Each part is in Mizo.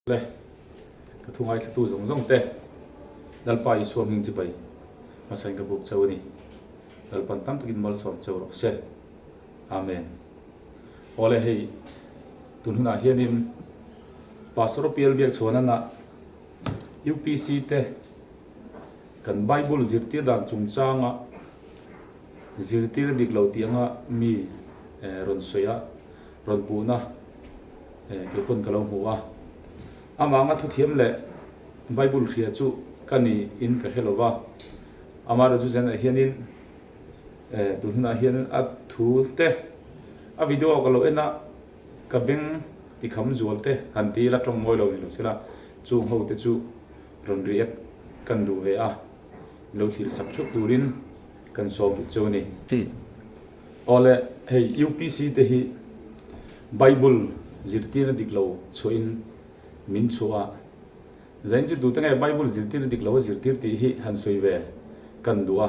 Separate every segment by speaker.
Speaker 1: Le, ka thu ngaithlatu zawng zawng te, Lalpa Isua hming chibai hmasain ka buk cheu a ni. Lalpan tam takin malsawm cheu rawh se. Amen. Awle hei tun hunah hianin Pastor Pial Biakchhuanana UPC te kan Bible zirtir dan chungchanga zirtir dik lo tih anga mi rawn sawi a, rawn puhna kei pawn ka lo hmu a. Amah anga thuthiam leh Bible hria chu ka ni in ka hre lo va. Amaherawhchu chu zanah hianin tun hunah hian a thu te a video ka lo en a, ka beng tikham zual te han ti ila tawng mawi lo ni lo sela chung ho te chu rawn react kan duh ve a, lo thlir sak theuh turin kan sawm duh cheu a ni. Awle, hei UPC te hi Bible zirtirna dik lo chhuahin min chhuah a, zain chu tute nge Bible zirtirna dik lo a zirtir tih hi han sawi ve kan duh a,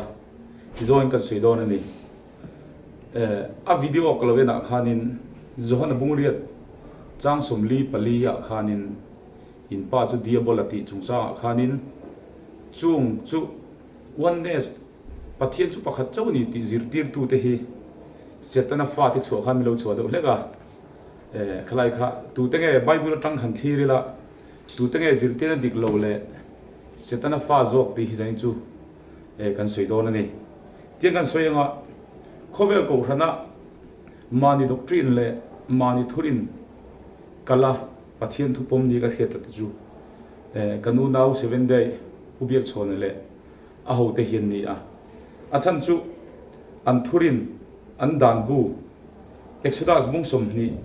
Speaker 1: tizawngin kan sawi dawn a ni. A video ka lo enah khanin Johana Bungriat chang 44 ah khanin in pa chu Diabola tih chungchangah khanin chung chu Oneness Pathian chu pakhat chauh a ni tih zirtirtute hi Setana fate chhuah khan min lo chhuah deuh hlek a. Khalai kha tute nge Bible atang han thlir ila, tute nge zirtirna dik lo leh Setana fa zawk tih hi zanin chu kan sawi dawn a ni. Tiang kan sawi anga khawvel kohhrana mahni doctrine leh mahni thurin kala Pathian thupawm ni ka hriat ta te chu kan unau Seventh-day Pu Biakchhawna leh a hote hi an ni a. A chhan chu an thurin an dan bu Exodus bung 20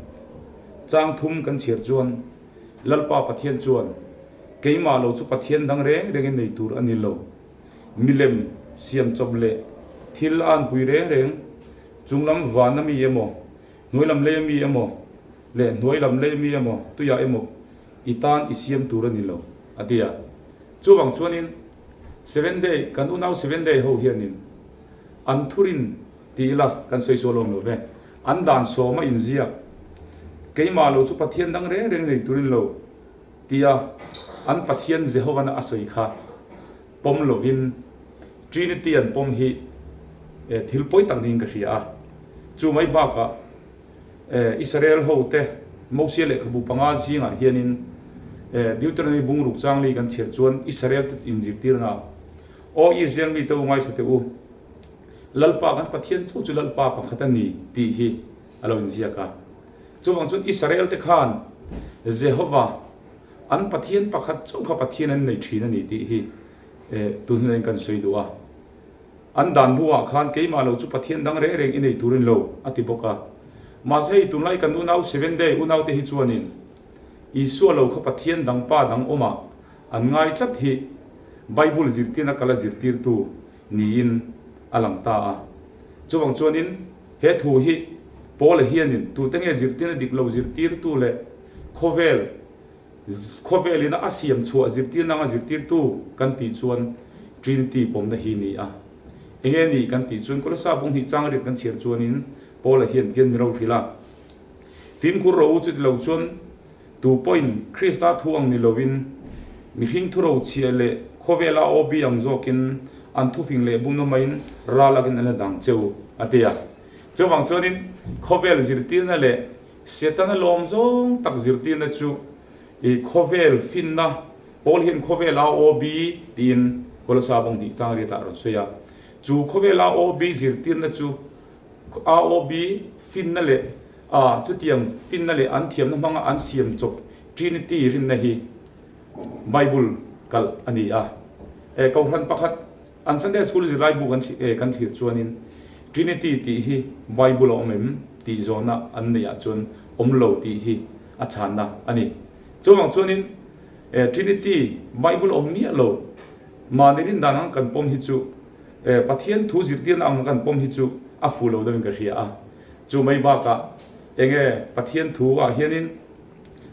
Speaker 1: chang thum kan chhiar chuan Lalpa Pathian chuan keimah lo chu Pathian dang reng rengin nei tur a ni lo. Milem siam chawp leh thil a anpui reng reng chunglam van a mi emaw, hnuailam lei a mi emaw leh hnuailam lei a mi emaw tuiah emaw i tan i siam tur a ni lo a ti a. Chuvang chuanin Seven Day, kan unau Seven Day ho hianin an thurin ti ila kan sawi sual awm lo ve, an dan sawma inziak, keimah lo chu Pathian dang reng reng nei turin lo tia an Pathian Jehovah-na a sawi kha pawm lovin Trinity an pawm hi thil pawi tak niin ka hria a. Chu mai bakah Israel ho te Mosia lehkhabu panga zingah hianin Deuteronomy bungruk changli kan chhiar chuan Israel te inzirtirna a, Aw Israel mite u ngaithla teh u, Lalpa kan Pathian chauh chu Lalpa pakhat a ni tih hi a lo inziak a. Chuvang chuan Israel te khan Jehova an Pathian pakhat chauh kha Pathian an nei thin a ni tih hi tun hunah hian kan sawi duh a. An dan buah khan keimah lo chu Pathian dang reng reng i nei turin lo, a ti bawk a. Mahse hei tunlai kan unau Seven Day unaute hi chuanin Isua lo kha Pathian dang pa dang awmah an ngai tlat hi Bible zirtirna kala zirtirtu niin a lang ta a. Chuvang chuanin he thu hi Paula hianin tute nge zirtirna dik lo zirtirtu leh khawvel Khawvelina a siam chhuah zirtir nanga zirtirtu kan tih chuan Trinity pawmna hi ni a. Enge ni kan tih chuan Kolosa bung hnih chang riat kan chhiar chuanin Paula hian tian mi ro hrilh a. Fimkhur ro u chuti lo chuan tu pawhin Krista thu ang ni lovin mihring thu ro chhia leh khawvela aw bi ang zawkin an thufing leh bumna maiin ral akin an la dang cheu a ti a. Chuvang chuanin khawvel zirtirna leh Setana lawm zawng tak zirtirna chu i khawvel finna pawl hian khawvel AOB tiin Kolosa bawng hnih chang riatah a rawn sawi a. Chu khawvel AOB zirtirna chu AOB finna leh a chutiang finna leh an thiamna hmanga an siam chawp Trinity rinna hi Bible kalh a ni a. Kohhran pakhat An Sunday School zirlai bu kan kan thlir chuanin Trinity tih hi Bible a awm em tih zawhna an neih ah chuan awm lo tih hi a chhanna a ni. Chuvang chuanin Trinity Bible a awm miah lo mahni rin dan ang kan pawm hi chu Pathian thu zirtirna ang kan pawm hi chu a fuh lo deuhin ka hria a. Chu mai bakah enge Pathian thu ah hianin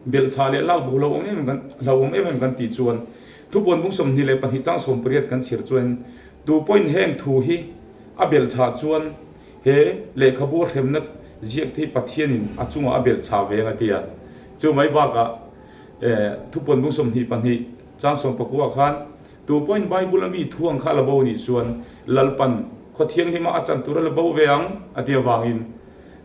Speaker 1: Belhchhah leh lak bu hlauhawm em em kan hlauhawm em em kan tih chuan thupuan bung 22 chang 18 kan chhiar chuan tu pawhin heng thu hi a belhchhah chuan he lehkhabu a hremna ziak te hi Pathianin a chungah a belhchhah ve ang a ti a. Chu mai bakah. Thupuan bung 22 chang 19 khan tu pawhin Bible a mi thu ang kha a la bo nih chuan Lalpan khaw thianghlim a a chan tur a la bo ve ang a ti avangin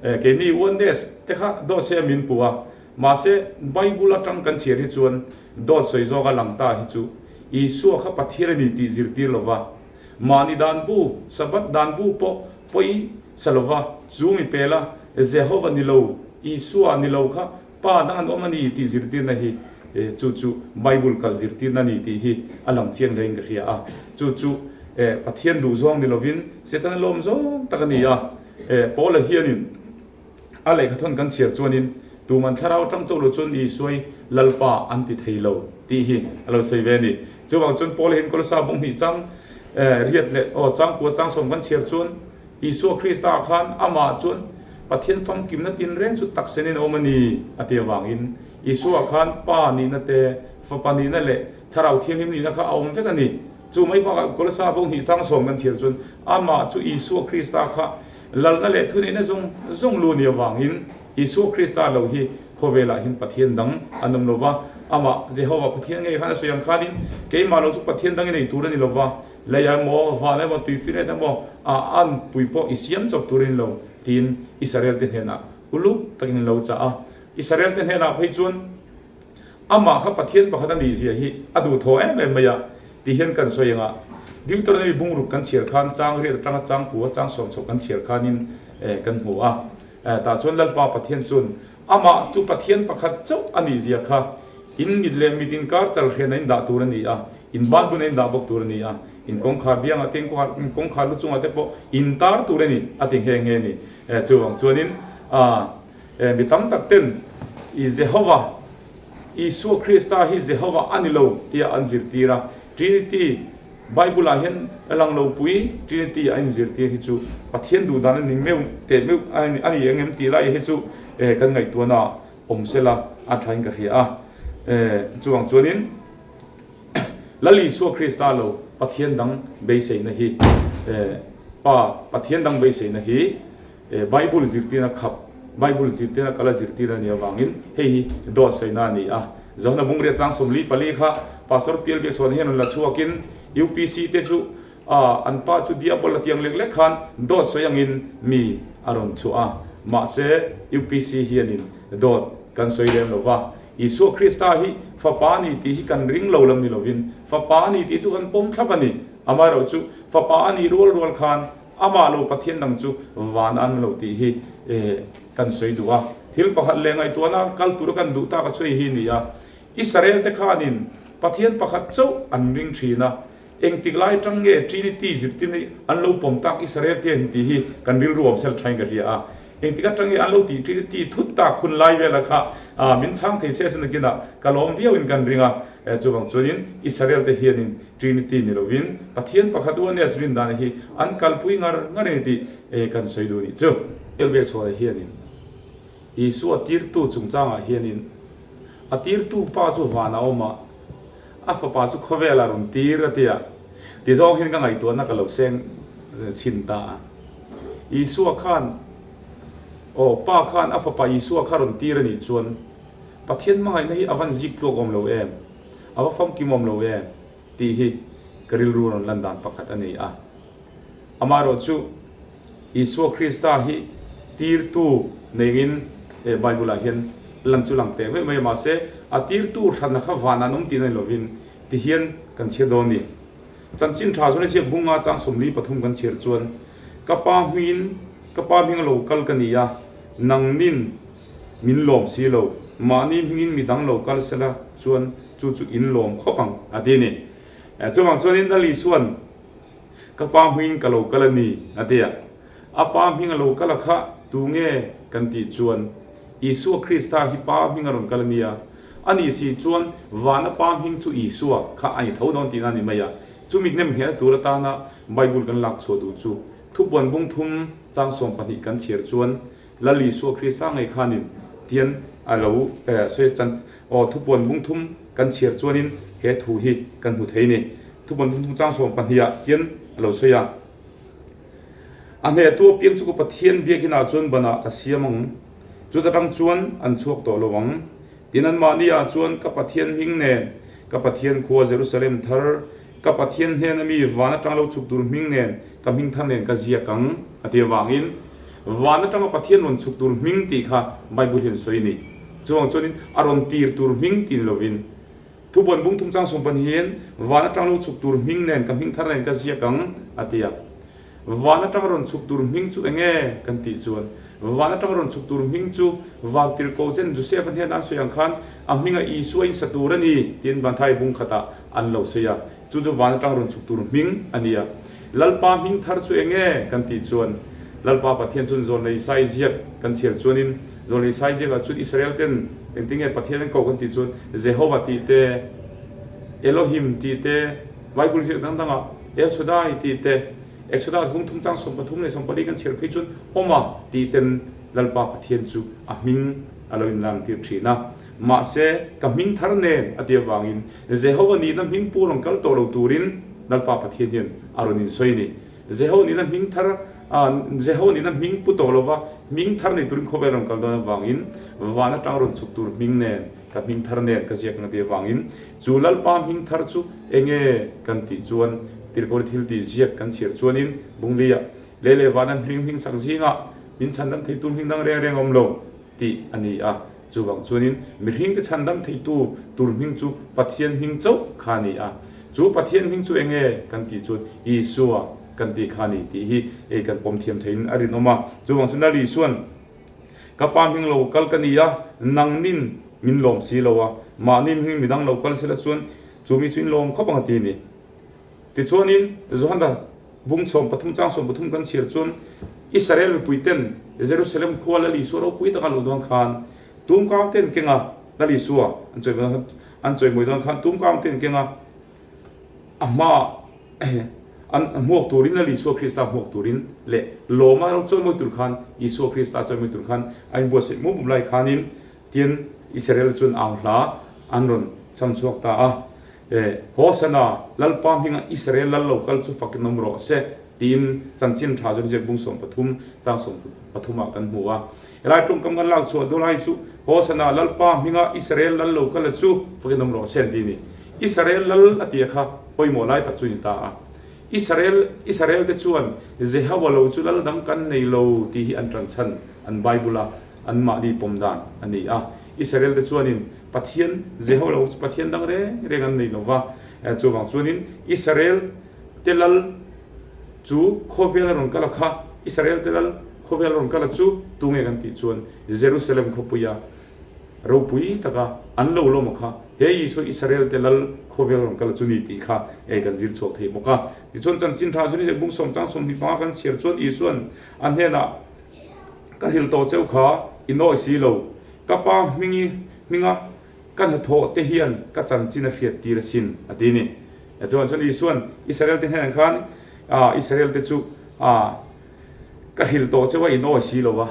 Speaker 1: keini Oneness te kha dawt se a min pu a. Mahse Bible atang kan chhiar hi chuan dawt sawi zawk a lang ta hi chu Isua kha Pathian a ni tih zirtir lova Mahni dan bu, Sabbath dan bu pawh pawi sa lova chu mi pela Jehova ni lo, Isua ni lo kha Pa dang an awm a ni tih zirtirna hi chu chu Bible kal zirtirna a ni tih hi a lang chiang hlein ka hria a. Chu chu Pathian duh zawng ni lovin Setana lawm zawng tak a ni a. Paula hianin a lehkhathawn kan chhiar chuanin tuman thlarau atang chauh lo chuan Isuai Lalpa an ti thei lo tih hi a lo sawi ve a ni. Chuvang chuan Paula hian Kolosa bung hnih chang riat leh aw changkua changsawm kan chhiar chuan Isua Krista khan amah chuan Pathian famkimna tinreng chu taksenin a awm a ni a ti avangin Isua khan Pa nihna te, Fapa nihna leh Thlarau Thianghlim nihna kha a awm vek a ni. Chu mai bakah Kolosa bung hnih changsawm kan chhiar chuan amah chu Isua Krista kha Lalna leh thuneihna zawng zawng lu ni avangin Isua Krista lo hi khawvelah hian Pathian dang an awm lo va. Amah Jehova Pathian ngei khan a sawi ang khanin, Keimah lo chu Pathian dang i nei tur a ni lo va, lei ah emaw, van emaw, tuifinriat emaw ah an pui pawh i siam chawp tur a ni lo, tiin Israel-te hnenah uluk takin a lo chah a. Israel-te hnenah phei chuan Amah kha Pathian pakhat a nih zia hi a duhthaw em em mai a, ti hian kan sawi ang a. Deuteronomy bungruk kan chhiar khan chang riat atanga chang kua chang sawm chhoh kan chhiar khanin kan hmu a. Tah chuan Lalpa Pathian chuan amah chu Pathian pakhat chauh a nih zia kha in mit leh mit inkar chal hrian a indah tur a ni a, in ban bun a indah bawk tur a ni a, in kawngkhar biangah te, in kawngkhar lu chungah te pawh intar tur a ni a ti nghe nghe a ni. Chuvang chuanin Mi tam tak ten i Jehova, Isua Krista hi Jehova a ni lo tia an zirtir a. Trinity, Bible ah hian lang lo pui Trinity a inzirtir hi chu Pathian duh dan a ni meuh teh meuh a ni eng em tih lai hi chu kan ngaihtuahna awm sela a thain ka hria a. Chuvang chuanin Lal Isua Krista lo Pathian dang beiseina hi Pa Pathian dang beiseina hi Bible zirtirna khap, Bible zirtirna kala zirtir a nih avangin hei hi dawt sawina a ni a. Zohna Bungriat chang 44 kha Pastor Pial Biakchhuan hian rawn la chhuakin UPC te chu an pa chu Diabol a tiang lek lek khan dawt sawi angin mi a rawn chhuah a. Mahse UPC hianin dawt kan sawi lem lo va. Isua Krista hi Fapa a ni tih hi kan ring lo lam ni lovin Fapa a ni tih chu kan pawm thlap a ni. Amaherawhchu Fapa a nih rual rual khan Amah lo Pathian dang chu van an lo tih hi kan sawi duh a. Thil pakhat leh ngaihtuahna kal tura kan duh tak a sawi hi ni a. Israel te khanin Pathian pakhat chauh an ring thin a. Engtik lai atang nge Trinity zirtir hi an lo pawm tak Israel te an tih hi kan rilru awm sel thain ka hria a. Engtik atang nge an lo tih Trinity thut tak hun lai vela kha min chhang thei se chu nakinah ka lawm viauin kan ring a. Chuvang chuanin Israel te hianin Trinity ni lovin Pathian pakhat Oneness rin dan hi an kalpui ngar ngar a ni tih kan sawi duh nih chu. Bialbiakchhuahah hianin Isua tirtu chungchangah hianin a tirtu pa chu vanah a awm a, a fapa chu khawvelah rawn tir a ti a, ti zawng hian ka ngaihtuahna ka lo seng chhin ta a. Isua khan aw pa khan a fapa Isua kha rawn tir a nih chuan Pathian hmangaihna hi a van zik tluak awm lo em? A va famkim awm lo em? tih hi ka rilru rawn lan dan pakhat a ni a. Amaherawh chu Isua Krista hi tirtu neiin Bible ah hian lan chu lang teh mai mai a, mahse a tirtu hranna kha van an awm tihna ni lovin ti hian kan chhiar dawn a ni. Chanchin tha chuan a ziak bunga chang 43 kan chhiar chuan, Ka pa hmingin ka pa hminga lo kal ka ni a, nangnin Min lawm si lo, mahni hmingin mi dang lo kal sela chuan chu chu in lawm khawp ang, a ti a ni. Chuvang chuanin Lal Isua'n, Ka pa hmingin ka lo kal a ni, a ti a. A pa hming a lo kal a kha tu nge kan tih chuan, Isua Krista hi Pa hming a rawn kal a nia. A nih si chuan vana Pa hming chu Isua kha a ni tho dawn tihna a ni mai a. Chumi hnemnghehna tur atana Bible kan lak chhuah duh chu thupuan bung thum chang 12 kan chhiar chuan, Lal Isua Krista ngei khanin tian a lo sawi chan aw thupuan bung thum kan chhiar chuanin he thu hi kan hmu thei ni. Thupuan bung thum chang 12 ah tian a lo sawi a. A hnehtu apiang chu ka Pathian biakinah chuan banah ka siam ang, chuta tang chuan an chhuak tawh lo ang. Tin anmahni ah chuan ka Pathian hming nen, ka Pathian khua Jerusalem thar, ka Pathian hnena mi van atang lo chhuk tur hming nen, ka hming thar nen ka ziak ang, a ti avangin van atanga Pathian rawn chhuk tur hming tih kha Bible hian sawi a ni. Chuvang chuanin a rawn tir tur hming tih ni lovin Thubuan bung thum chang sawm pahnihin van atang lo chhuk tur hming nen ka hming thar nen ka ziak ang, a ti a. Van atang rawn chhuk tur hming chu enge? kan tih chuan van atang rawn chhuk tur hming chu Vantirhkoh chen Joseph-a hnenah an sawi ang khan a hminga Isua in sa tur a ni tiin Vanthai bung khatah an lo sawi a, chu chu van atang rawn chhuk tur hming a ni a. Lalpa hming thar chu enge? kan tih chuan Lalpa Pathian chuan Zawnlei Isai ziak kan chhiar chuanin Zawnlei Isai ziakah chuan Israel ten engtinge Pathian an koh kan tih chuan Jehovah tih te, Elohim tih te, Bible ziak dang dangah El Shaddai tih te, Exodus bung thum chang 13 leh 14 kan chhiar phei chuan Awma tih ten Lalpa Pathian chu a hming a lo inlang tir thin a. Mahse, ka hming thar nen a ti avangin Jehovah nihna hming pu rawn kal tawh lo turin Lalpa Pathian hian a rawn insawi a ni. Jehovah nihna hming thar, Jehovah nihna hming pu tawh lova hming thar nei turin khawvel rawn kal dawn avangin van atang rawn chhuk tur hming nen ka hming thar nen ka ziak ang a ti avangin Chu Lalpa hming thar chu enge kan tih chuan Tirhkawl thil tih ziak kan chhiar chuanin Bunglia lei leh vana hming hming sak zingah min chhandam theitu hming dang reng reng a awm lo tih a ni a. Chuvang chuanin mihringte chhandam theitu tur hming chu Pathian hming chauh kha a ni a. Chu Pathian hming chu enge kan tih chuan Isua kan tih kha a ni tih hi ei kan pawm thiam theiin a rinawm a. Chuvang chuan Lal Isuan Ka pa hming lo kal ka ni a, nangnin min lawm si lo a, mahni hming midang lo kal sela chuan chu mi chu in lawm khawp ang a ti a ni. Tichuanin Johana bung chhawm pathum chang sawm pathum kan chhiar chuan Israel mipuiten Jerusalem khua Lal Isua ropui taka luh dawn khan tumkang te an keng a, Lal Isua an chawimawi dawn khan tumkang te an keng a, A hma an hmuak turin Lal Isua Krista hmuak turin leh lawma lo chawimawi tur khan Isua Krista chawimawi tur khan a inbuatsaih mup mup lai khanin tin Israel chuan au hla an rawn cham chhuak ta a. Hosana, Lalpa hminga Israel lal lo kal chu fakin awm rawh se tiin chanchin tha zawk ziak bung 13 chang 13 ah kan hmu a. Helai tawngkam kan lak chhuah dawn lai chu Hosana Lalpa hminga Israel lal lo kal a chu fakin awm rawh se an ti a ni. Israel lal a tia kha pawimawh lai tak chu a ni ta a. Israel Israel te chuan Jehovah lo chu lal dang kan nei lo tih hi an tan chhan an Bible a anmahni pawm dan a ni a. Israel te chuanin Pathian Jehovah lo chu Pathian dang reng reng an nei lo va. Chuvang chuanin Israel te lal Chu khawvel a rawn kal a kha, Israel te lal khawvel a rawn kal a chu tunge kan tih chuan Jerusalem khawpuia ropui taka an lo lawm a kha, he Isua Israel te lal khawvel a rawn kal a chu ni tih kha ei kan zir chhuak thei bawk a. Tichuan chanchin tha chu ni bung sawm chang 20 panga kan chhiar chuan Isuan a hnenah ka hrilh tawh cheu kha i nawi si lo, ka pa hmingi hminga Ka hnathawh te hian ka chanchin a hriat tir asin, a ti a ni. Chuan chuan Isuan Israel te hnenah khan, Israel te chu ka hrilh tawh cheu a, in awi si lo va.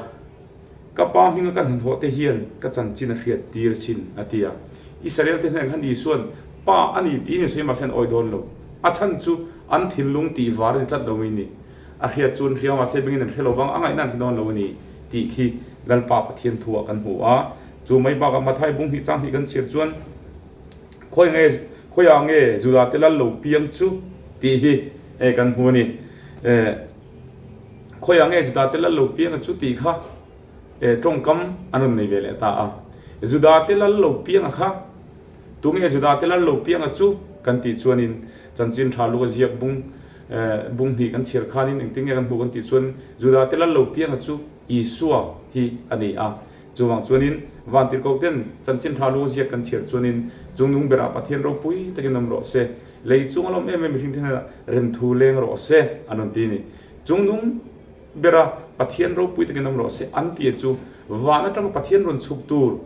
Speaker 1: Ka pa hminga ka hnathawh te hian ka chanchin a hriat tir asin, a ti a. Israel te hnenah khan Isuan, Pa a ni tiin sawi mahse an awi dawn lo. A chhan chu an thinlung tih var a ni tlat lo mai ni. A hriat chu an hria mahse bengin an hre lo vang, a ngaihna an hre dawn lo a ni tih khi Lalpa Pathian thuah kan hmu a. Chu mai bakah Mathai bung hnih chang hnih kan chhiar chuan khawi nge khawiah nge Juda te lal lo piang chu tih hi e kan hmu a ni. E khawiah nge Juda te lal lo piang a chu tih kha e tawngkam an rawn nei ve leh ta a. Juda te lal lo piang a kha tunge Juda te lal lo piang a chu kan tih chuanin chanchin tha luk a ziak bung bung hnih kan chhiar khanin engtin nge kan hmuh kan tih chuan Juda te lal lo piang a chu Isua hi a ni a. Chuvang chuanin Vantirhkoh ten chanchin tha lu ziak kan chhiar chuanin chungnung berah Pathian ropui takin awm rawh se, lei chung a lawm em em mihring te hnenah remthu leng rawh se an rawn ti a ni. Chungnung bera Pathian ropui takin awm rawh se an tih chu van atanga Pathian rawn chhuk tur,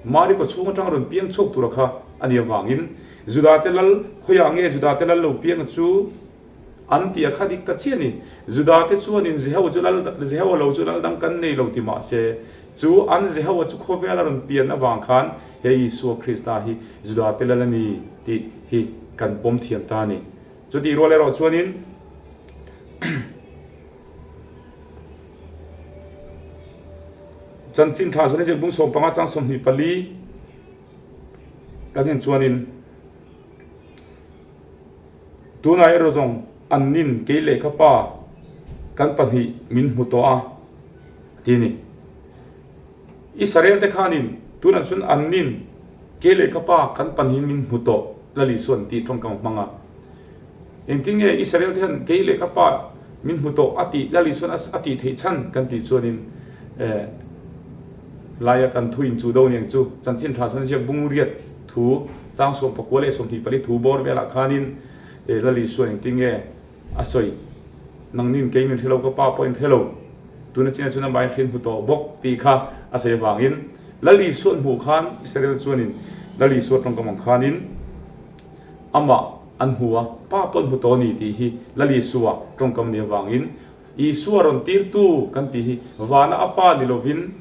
Speaker 1: Mari kaw chhung atanga rawn piang chhuak tura kha a nih avangin Juda te lal khawiah nge Juda te lal lo piang chu An ti a kha dik ta chiah a ni. Juda te chuanin Jehoa chu lal, Jehoa lo chu lal dang kan nei lo ti mah se, chu an Jehoa chu khawvel a rawn pian avang khan he Isua Krista hi Juda te lal a ni tih hi kan pawm thiam ta a ni. Chutih rual erawh chuanin Chanchin tha chuan hei bung 15 chang 24. Kan en chuanin tunah erawh zawng an nin kei leh ka pa kan pahnih min hmu tawh a ti a ni. Israel te khanin tunah chuan an nin kei leh ka pa kan pahnihin min hmu tawh Lal Isuan tih tawngkam a hmang a. Engtin nge Israel te hian kei leh ka pa min hmu tawh a tih Lal Isuan a tih theih chhan kan tih chuanin eh laia kan thu in chu do niang chu chanchin tha chuan ziak bung riat thu chang sawm pakua leh 24 thu bawr velah khanin eh Lal Isuan engtin nge a sawi nangnin kei min hre lo ka pa pawh in hre lo tuna chinah chuan amah in hriat hmu tawh bawk tih kha a sawi avangin Lal Isuan hmuh khan Israel chuanin Lal Isua tawngkam ang khanin Amah an hmu a, Pa pawh an hmu tawh a ni tih hi Lal Isua tawngkam nih avangin Isua rawn tirtu kan tih hi vana a Pa ni lovin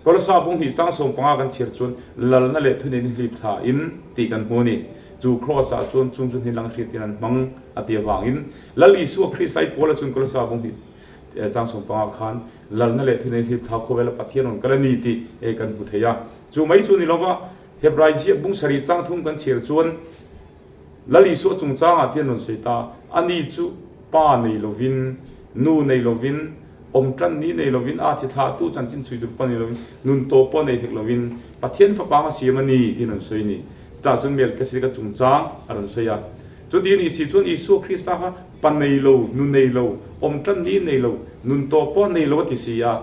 Speaker 1: Kolosa bung hnih chang 15 kan chhiar chuan lalna leh thuneihna hlip thla in tih kan hmu a ni. Chu Kraws ah chuan chung chu hnilang hriatin an hmang a ti avangin Lal Isua Krista i Paula chuan Kolosa bung hnih chang 15 khan lalna leh thuneihna hlip thla khawvela Pathian rawn kal a ni tih kan hmu thei a. Chu mai chu ni lova Hebrai ziak bung sarih chang thum kan chhiar chuan Lal Isua chungchangah te an rawn sawi ta, Ani chu pa nei lovin, nu nei lovin, awm tan ni nei lovin, a chi thlahtu chanchin chhui tur pawh nei lovin, nun tawh pawh nei hek lovin, Pathian fapa anga siam a ni tiin an rawn sawi a ni. Chutah chuan Melkisedeka chungchang a rawn sawi a. Chuti a nih si chuan Isua Krista kha pa nei lo, nu nei lo, awm tan ni nei lo, nun tawh pawh nei lo a ti si a.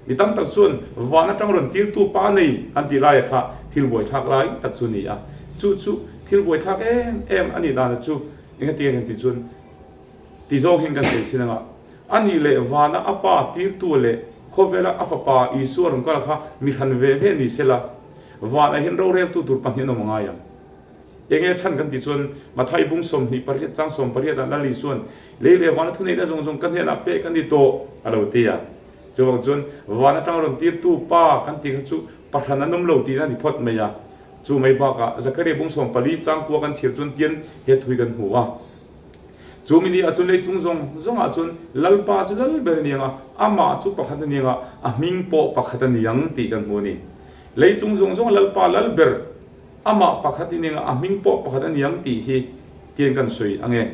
Speaker 1: Mi tam tak chuan van atang rawn tirtu pa nei an tih laia kha thil buaithlak lai tak chu a ni a. Chu chu thil buaithlak em em a nih dana chu engati kan tih chuan ti zawng hian kan sawi chin anga a nih leh vana a pa tirtu leh khawvela a fapa Isua rawn kal kha mi hran ve ve ni sela vanah hian roreltu tur pahnih an awm a ngai ang. Enge chhan kan tih chuan Mathai bung 28 chang 18 ah Lal Isuan lei leh vana thuneihna zawng zawng ka hnenah pek a ni tawh a lo ti a. Chuvang chuan van atang rawn tirtu pa kan tih kha chu pahran an awm lo tihna a ni phawt mai a. Chu mai bakah Zakaria bung 14 chang kua kan chhir chuan tian he thui kan hmu a. Chu mi ni ah chuan leichung zawng zawngah chuan Lalpa chu lal ber a ni ang a, amah chu pakhat a ni ang a, a hming pawh pakhat a ni ang tih kan hmu a ni. Leichung zawng zawng Lalpa lal ber amah pakhat a ni ang a, a hming pawh pakhat a ni ang tih hi tian kan sawi ang e.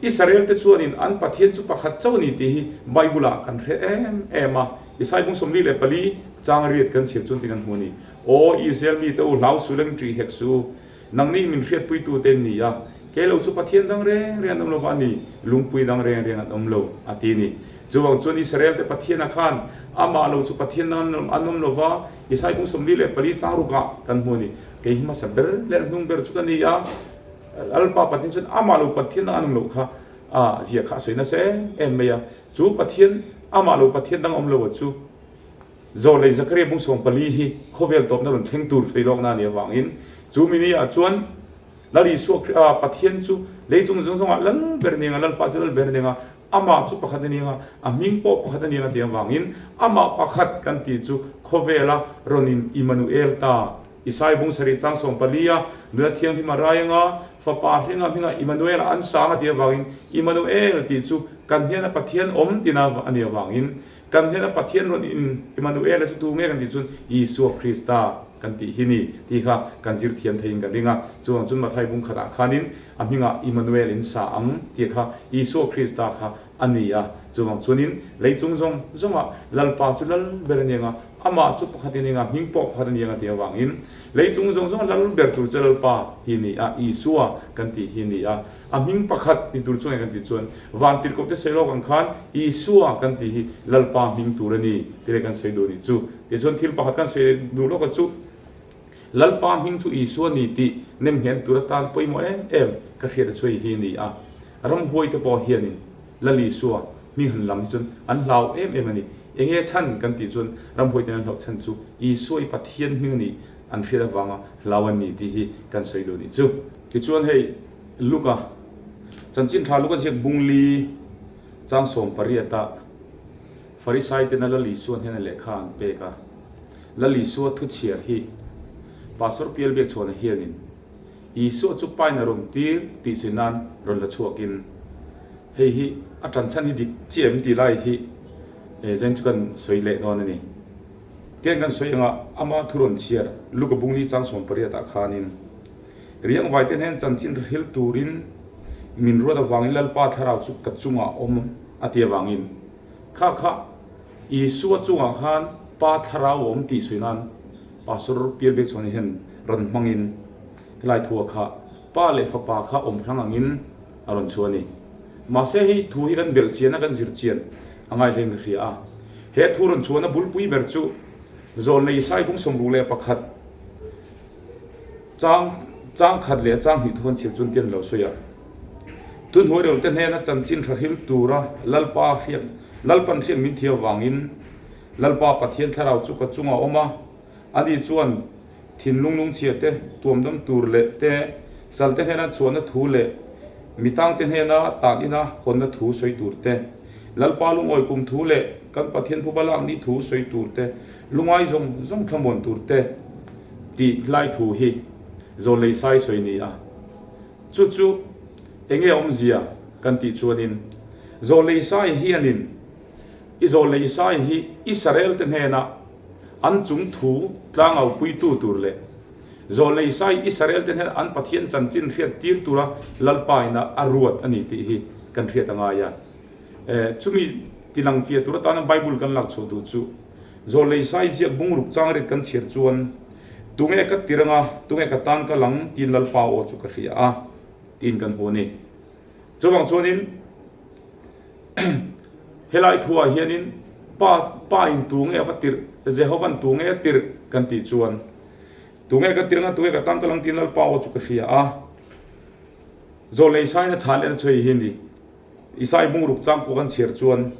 Speaker 1: Israel te chuanin an Pathian chu pakhat chauh a ni tih hi Bible ah kan hre em em a. Isai bung 44 chang riat kan chhiar chuan ti kan hmu a ni. Aw Israel mite u hlau su leng ṭih hek su u, nangni min hriatpuitu te an ni a, kei lo chu Pathian dang reng reng an awm lo va ni, lungpui dang reng reng an awm lo, a ti a ni. Chuvang chuan Israel te Pathian a khan amah lo chu Pathian dang an awm lo va, Isai bung 44 chang rukah kan hmu a ni. Kei hi hmasa ber leh hnung ber chu ka ni a. Lalpa Pathian chuan amah lo Pathian dang an awm loh kha a zia kha a sawi nasa em em mai a. Chu Pathian, amah lo Pathian dang awm lo a chu Zawlei Zakaria bung 14 hi khawvel tawpna rawn thleng tur sawi lawkna a nih avangin chu mi ni ah chuan Lal Isua Khrih Pathian chu lei chung zawng zawngah lal ber nia Lalpa chu lal ber nia amah chu pakhat a nia a hming pawh pakhat a nia tih avangin amah pakhat kan tih chu khawvela rawn in Immanuel ta Isai bung sarih chang 14 a nula thianghlim a rai anga fapa hlinga hminga Immanuel a an sang a tih avangin Immanuel tih chu kan hnena Pathian awm tina a nih avangin kan hnena Pathian rawn in Immanuel a chu tu nge kan tih chuan Isua Krista kan tih hi ni tih kha kan zir thiam theiin kan ring a. Chuvang chuan Mathai bung khatah khanin a hmingah Immanuel in sa ang tih kha Isua Krista kha a ni a. Chuvang chuanin leichung zawng zawngah Lalpa chu lal ber a ni anga Amah chu pakhat in enga hming pawh pakhat a ni ang a tih avangin leichung zawng zawng lal ber tur chu Lalpa hi a ni a, Isua kan tih hi a ni a. A hming pakhat ti tur chu nge kan tih chuan vantirhkoh te sawi lawk ang khan Isua kan tih hi Lalpa hming tur a ni tih leh kan sawi duh a nih chu. Tichuan thil pakhat kan sawi duh lawk a chu Lalpa hming chu Isua ni tih nem nghen tur atan pawimawh em em ka hriat a chuai hi a ni a. Ramhuai te pawh hianin Lal Isua hming han lam hi chuan an hlau em em a ni. Enge chhan kan tih chuan ramhuai ten an hlauh chhan chu Isua i Pathian hming a nih an hriat avanga hlau an ni tih hi kan sawi duh nih chu. Tichuan hei Luka chanchin tha Luka ziak bungli chang 18 ah Farisai tena Lal Isua hnena lehkha an pek a. Lal Isua thu chhiar hi Pastor Pial Biakchhuana hianin Isua chu pain a rawn tir tih sawi nan rawn la chhuakin hei hi a tan chhan hi dik chiah em tih lai hi zen chu kan sawi leh dawn a ni. Tiang kan sawi anga. ama thu rawn chhiar Luka bungli chang 18 ah khanin Riangvai te hnen chanchin hril turin min ruat avangin Lalpa thlarau chu ka chungah awm a ti avangin kha kha Isua chungah khan Pa thlarau a awm tih sawi nan Pastor Pialbek chuan hian rawn hmangin helai thua kha Pa leh Fapa kha awm hrang angin a rawn chhuah a ni. Mahse hei thu hi kan belh chian a kan zir chian a ngai hlein ka hria a. He thu rawn chhuahna bulpui ber chu Zawlnei Isai bung 61 chang chang khat leh chang hnih thu an chhiar chuan tian lo sawi a. Tunhnuai reuh te hnena chanchin tha hril tura Lalpa hriak Lalpan hriak min thiam avangin Lalpa Pathian thlarau chu ka chungah a awm a, ani chuan thinlung lungchhia te tuamdam tur leh te sal te hnena chhuahna thu leh mitang te hnena tan ina hawnna thu sawi tur te, Lalpa lungawi kum thu leh kan Pathian phuba lak ni thu sawi tur te, lungai zawng zawng thlamuan tur te tih hlai thu hi Zawlnei Sai sawi ni a. Chu chu enge awmzia kan tih chuanin Zawlnei Sai hianin I Zawlnei Sai hi Israel te hnena an chung thu tlangau puitu tur leh Zawlnei Sai Israel te hnena an Pathian chanchin hriat tir tura Lalpa ina a ruat a ni tih hi kan hriat a ngai a. Chumi tilang fiah tur atana Bible kan lak chhuah duh chu Zawlnei Sai ziak bungruk changrit kan chhiar chuan Tunge ka tir anga, tunge ka tan ka lang tiin Lalpa aw chu ka hria a tiin kan hmu a ni. Chuvang chuanin helai thuah hianin Pa Pa in tunge a va tirh, Jehovan tunge a tirh kan tih chuan Tunge ka tir anga, tunge ka tan ka lang tiin Lalpa aw chu ka hria a. Zawlnei Saiin a chhan leh na chhuai hi a ni. Isai bungruk chang pawh kan chhiar chuan,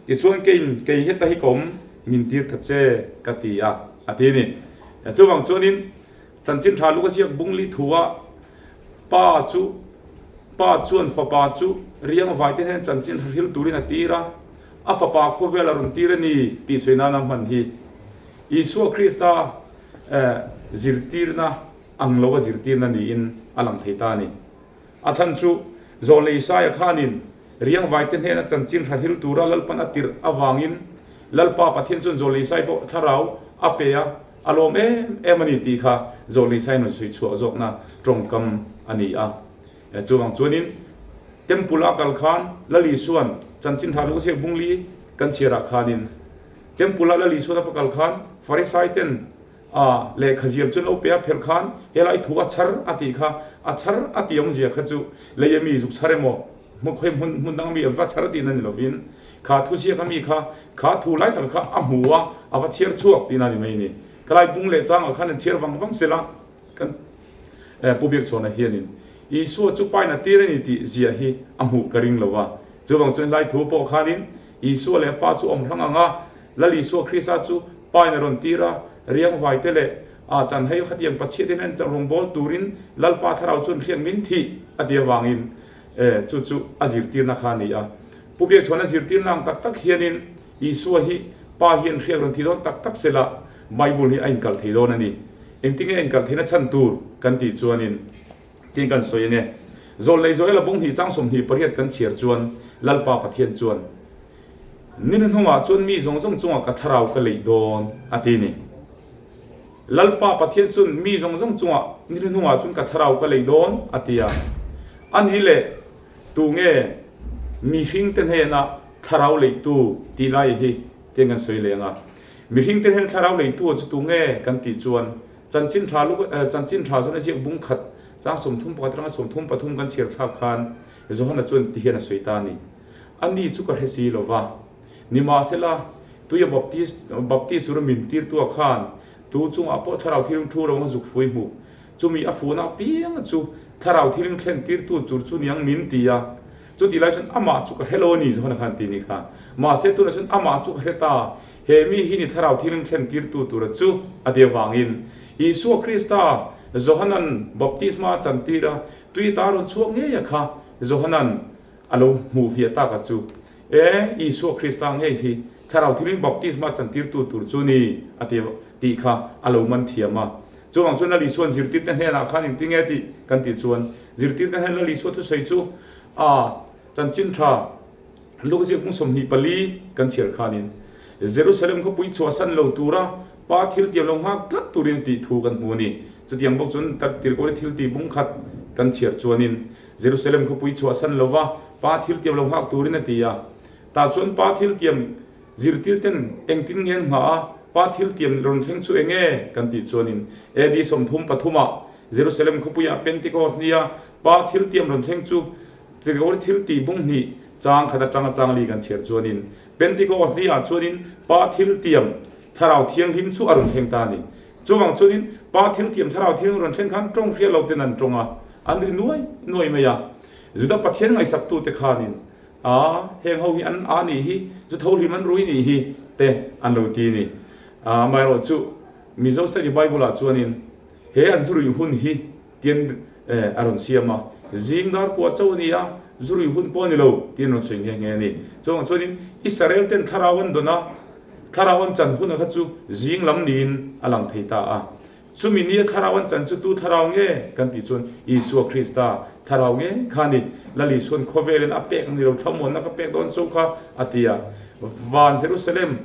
Speaker 1: Tichuan keiin kei heta hi ka awm, min tir ta che, ka ti a, a ti a ni. Chuvang chuanin chanchin tha luk a ziak bungli thua Pa chu Pa chuan fapa chu riangvai te hian chanchin tha hril turin a tir a, a fapa khawvel a rawn tir a ni tih sawi nana hman hi Isua Krista zirtirna ang lo a zirtirna niin a lang thei ta a ni. A chhan chu Zawlnei Isaia khanin riangvaite hnena chanchin hrahil tura Lalpan a tirh avangin Lalpa Pathian chuan Zawlnei Isai pawh thlarau a pe a, a lawm em em a ni tih kha Zawlnei Isaiin rawn sawi chhuah zawkna tawngkam a ni a. Chuvang chuanin Temple a kal khan Lal Isuan chanchin hra luh ziak bungli kan chhiarah khanin Temple a Lal Isuan a va kal khan Farisai ten A lehkha ziam chuan lo pe a phelh khan helai thu a chhar a tih kha, a chhar a tih awmzia kha chu lei ami zuk chhar emaw, hmun hmun hmun dang ami va chhar tihna ni lovin kha thu ziak ami kha, kha thu lai tak kha a hmu a, a va chhiar chhuak tihna ni mai a ni. Khalai bung leh changah khan an chhiar vang vang sela kan Pu Biakchhawna hianin Isua chu paina tir a ni tih ziah hi a hmuh ka ring lo a, chuvang chuan helai thu pawh khanin Isua leh Pa chu awm hrang ang a, Lal Isua Krista chu Pa in a rawn tir a, riangvai te leh a chan hei khatiang Pathian in en rawngbâwl turin Lalpa Thlarau chuan hriat min thih a ti avangin e chu chu a zirtirna kha a ni a. Pu Biakchhuan a zirtirna ang tak tak hianin Isua hi Pa hian hriat rawn thi dawn tak tak sela Bible hi a inkalh thei dawn a ni. Engtinge a inkalh theihna chhan tur kan tih chuanin Tin kan sawi ange. Zawlnei Joela bung hnih chang 28 kan chhiar chuan Lalpa Pathian chuan, Ni hnuhnungah chuan mi zawng zawng chungah ka thlarau ka leih dawn, a ti ni. Lalpa Pathian chuan mi zawng zawng chungah ni hnuhnungah chuan ka thlarau ka leih dawn, a ti a. A ni leh tu nge mihringte hnena thlarau leihtu tih lai hi tiang kan sawi leh anga. Mihringte hnena thlarau leihtu chu tu nge kan tih chuan Chanchin tha luk chanchin tha chuan a ziak bung khat chang 31 atanga 33 kan chhiar thlak khan Johana chuan ti hian a sawi ta a ni. A ni chu ka hre si lo va. Nimahsela, tuia baptis baptis tura min tirtua khan tu chungah pawh thlarau thiling thu ro a zuk fui hmu. Chumi a fuhna apiang chu thlarau thiling thlen tirtu tur chu niang min ti a. Chutih lai chuan amah chu ka hre lo a ni Johana khan ti ni kha. Mahse tunah chuan amah chu ka hre ta. He mi hi ni thlarau thiling thlen tirtu tura chu a ti avangin Isua Krista Johanan baptisma a chantir a, tui ta rawn chhuak ngei a kha Johanan a lo hmuh viah tak a chu. E, Isua Krista ngei hi thlarau thiling baptisma chantirtu tur chu ni a ti tih kha a lo man thiam a. Chuvang chuan Lal Isua'n zirtirte hnenah khan engtinge tih kan tih chuan zirtirte hnen Lal Isua thusawi chu a chanchin tha Luk ziak kung 24 kan chhiar khanin Jerusalem khawpui chhuahsan lo tura Pa thil tiam lo nghak tlat turin tih thu kan hmu a ni. Chutiang bawk chuan Tirhkohte thil tih bung khat kan chhiar chuanin Jerusalem khawpui chhuahsan lova Pa thil tiam lo nghak turin a ti a. Tah chuan Pa thil tiam zirtir ten engtin nge an nghah a, Pa thil tiam rawn thleng chu eng nge kan tih chuanin AD 33 ah Jerusalem khawpuiah Pentecost nia Pa thil tiam rawn thleng chu Tirhkohte thil tih bung hnih chang khat atanga chang li kan chhiar chuanin Pentecost ni ah chuanin Pa thil tiam Thlarau Thianghlim chu a rawn thleng ta a ni. Chuvang chuanin Pa thil tiam Thlarau Thianghlim rawn thleng khan tawng hriat lo ten an tawng a, an ri nuai nuai mai a. Juda Pathian ngaihsaktute khanin, A, heng ho hi an a nih hi, zu tho hlim an rui nih hi, te an lo ti a ni. Amaherawh chu Mizo Study Bible ah chuanin he an zu ruih hun hi Tian a rawn siam a, zing dar kua cho a ni a, zu rui hun pawh a ni lo tiin rawn sawi nghe nghe a ni. Chuvang chuanin Israel ten thlarau an dawn a, thlarau an chan huna kha chu zing lam niin a lang thei ta a. Chumi nia thlarau an chan chu tu thlarau nge kan tih chuan Isua Krista thlarau nge kha a ni. Lal Isuan khawvelin a pek ni lo thlamuanna ka pek dawn cho kha a ti a, van Jerusalem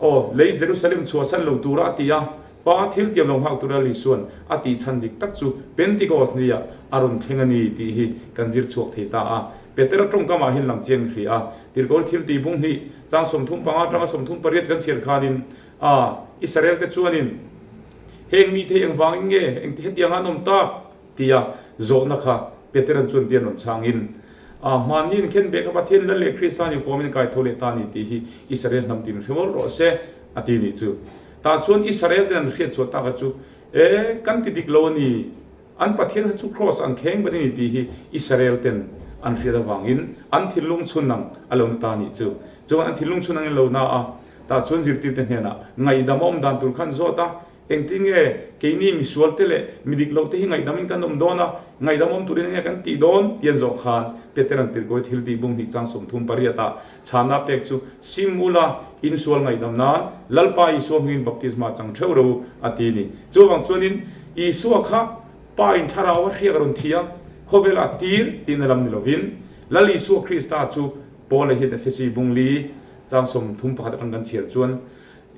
Speaker 1: Aw, lei Jerusalem chhuahsan lo tura a ti a, Pa thil tiam lo nghak tura Lisuan a tih chhan dik tak chu Pentecost nia a rawn thleng a ni tih hi kan zir chhuak thei ta a. Petera tawngkamah hian lang chiang hri a, Tirkawl thil tih bung hnih, chang 35 atanga 38 kan chhiar khanin a, Israel te chuanin heng mite hi engvangin nge hetianga an awm tak? Tia zawhna kha Peteran chuan tian rawn chhangin, A hmanni in khen beh kha Pathian Lal leh Krista ni huamin kai tho leh ta ni tih hi Israel hnam tin hre mawlh rawh se, a ti nih chu. Tah chuan Israel ten an hriat chhuah taka chu, E, kan ti dik lo a ni, an Pathian kha chu Kraws an kheng bet a ni tih hi Israel ten an hriat avangin an thinlung chhun ang a lo na ta nih chu. Chuan an thinlung chhun angin lo na a, tah chuan zirtirte hnenah ngaihdam a awm dan tur khan zawt a, Engtin nge keini misual te leh mi dik loh te hi ngaihdam in kan awm dawn a, ngaihdam awm turin enge kan tih dawn? ti an zawh khan Peter-a'n tirkawi thil tih bung hnih chang 38 ah chhanna pek chu sim ula insual ngaihdam nan Lalpa Isua hmingin baptisma chang theuh ro u a ti a ni. Chuvang chuanin Isua kha Pa in thlarau a hriak a rawn thi a, khawvel a tir tihna lam ni lovin Lal Isua Krista chu Paula hian Efesi bung li chang 31 atang kan chhiar chuan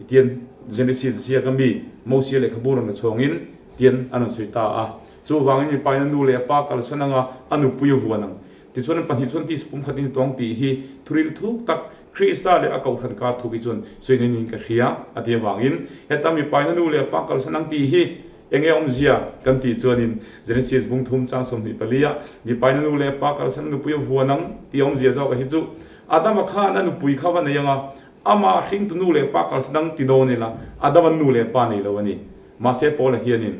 Speaker 1: Tian Genesis ziak a mi Mosia lehkhabu rawn la chhawngin tian an rawn sawi ta a. Chuvangin mipa in a nu leh a pa kalsan anga a nupui a vuan ang. Tichuan an pahnih chuan tisa pumkhat in tawng tih hi thuril thuk tak Krista leh a kohhran kar thuk hi chuan sawi nei niin ka hria a ti avangin heta mipa in a nu leh a pa kalsan ang tih hi enge awmzia kan tih chuanin Genesis bung thum chang 24 ah mipa in a nu leh a pa kalsan a nupui a vuan ang tih awmzia zawk a hi chu Adama khan a nupui kha va nei anga Amah hringtu nu leh pa kalsa dang ti dawn ila, Adama nu leh pa nei lo a ni. Mahse Paula hianin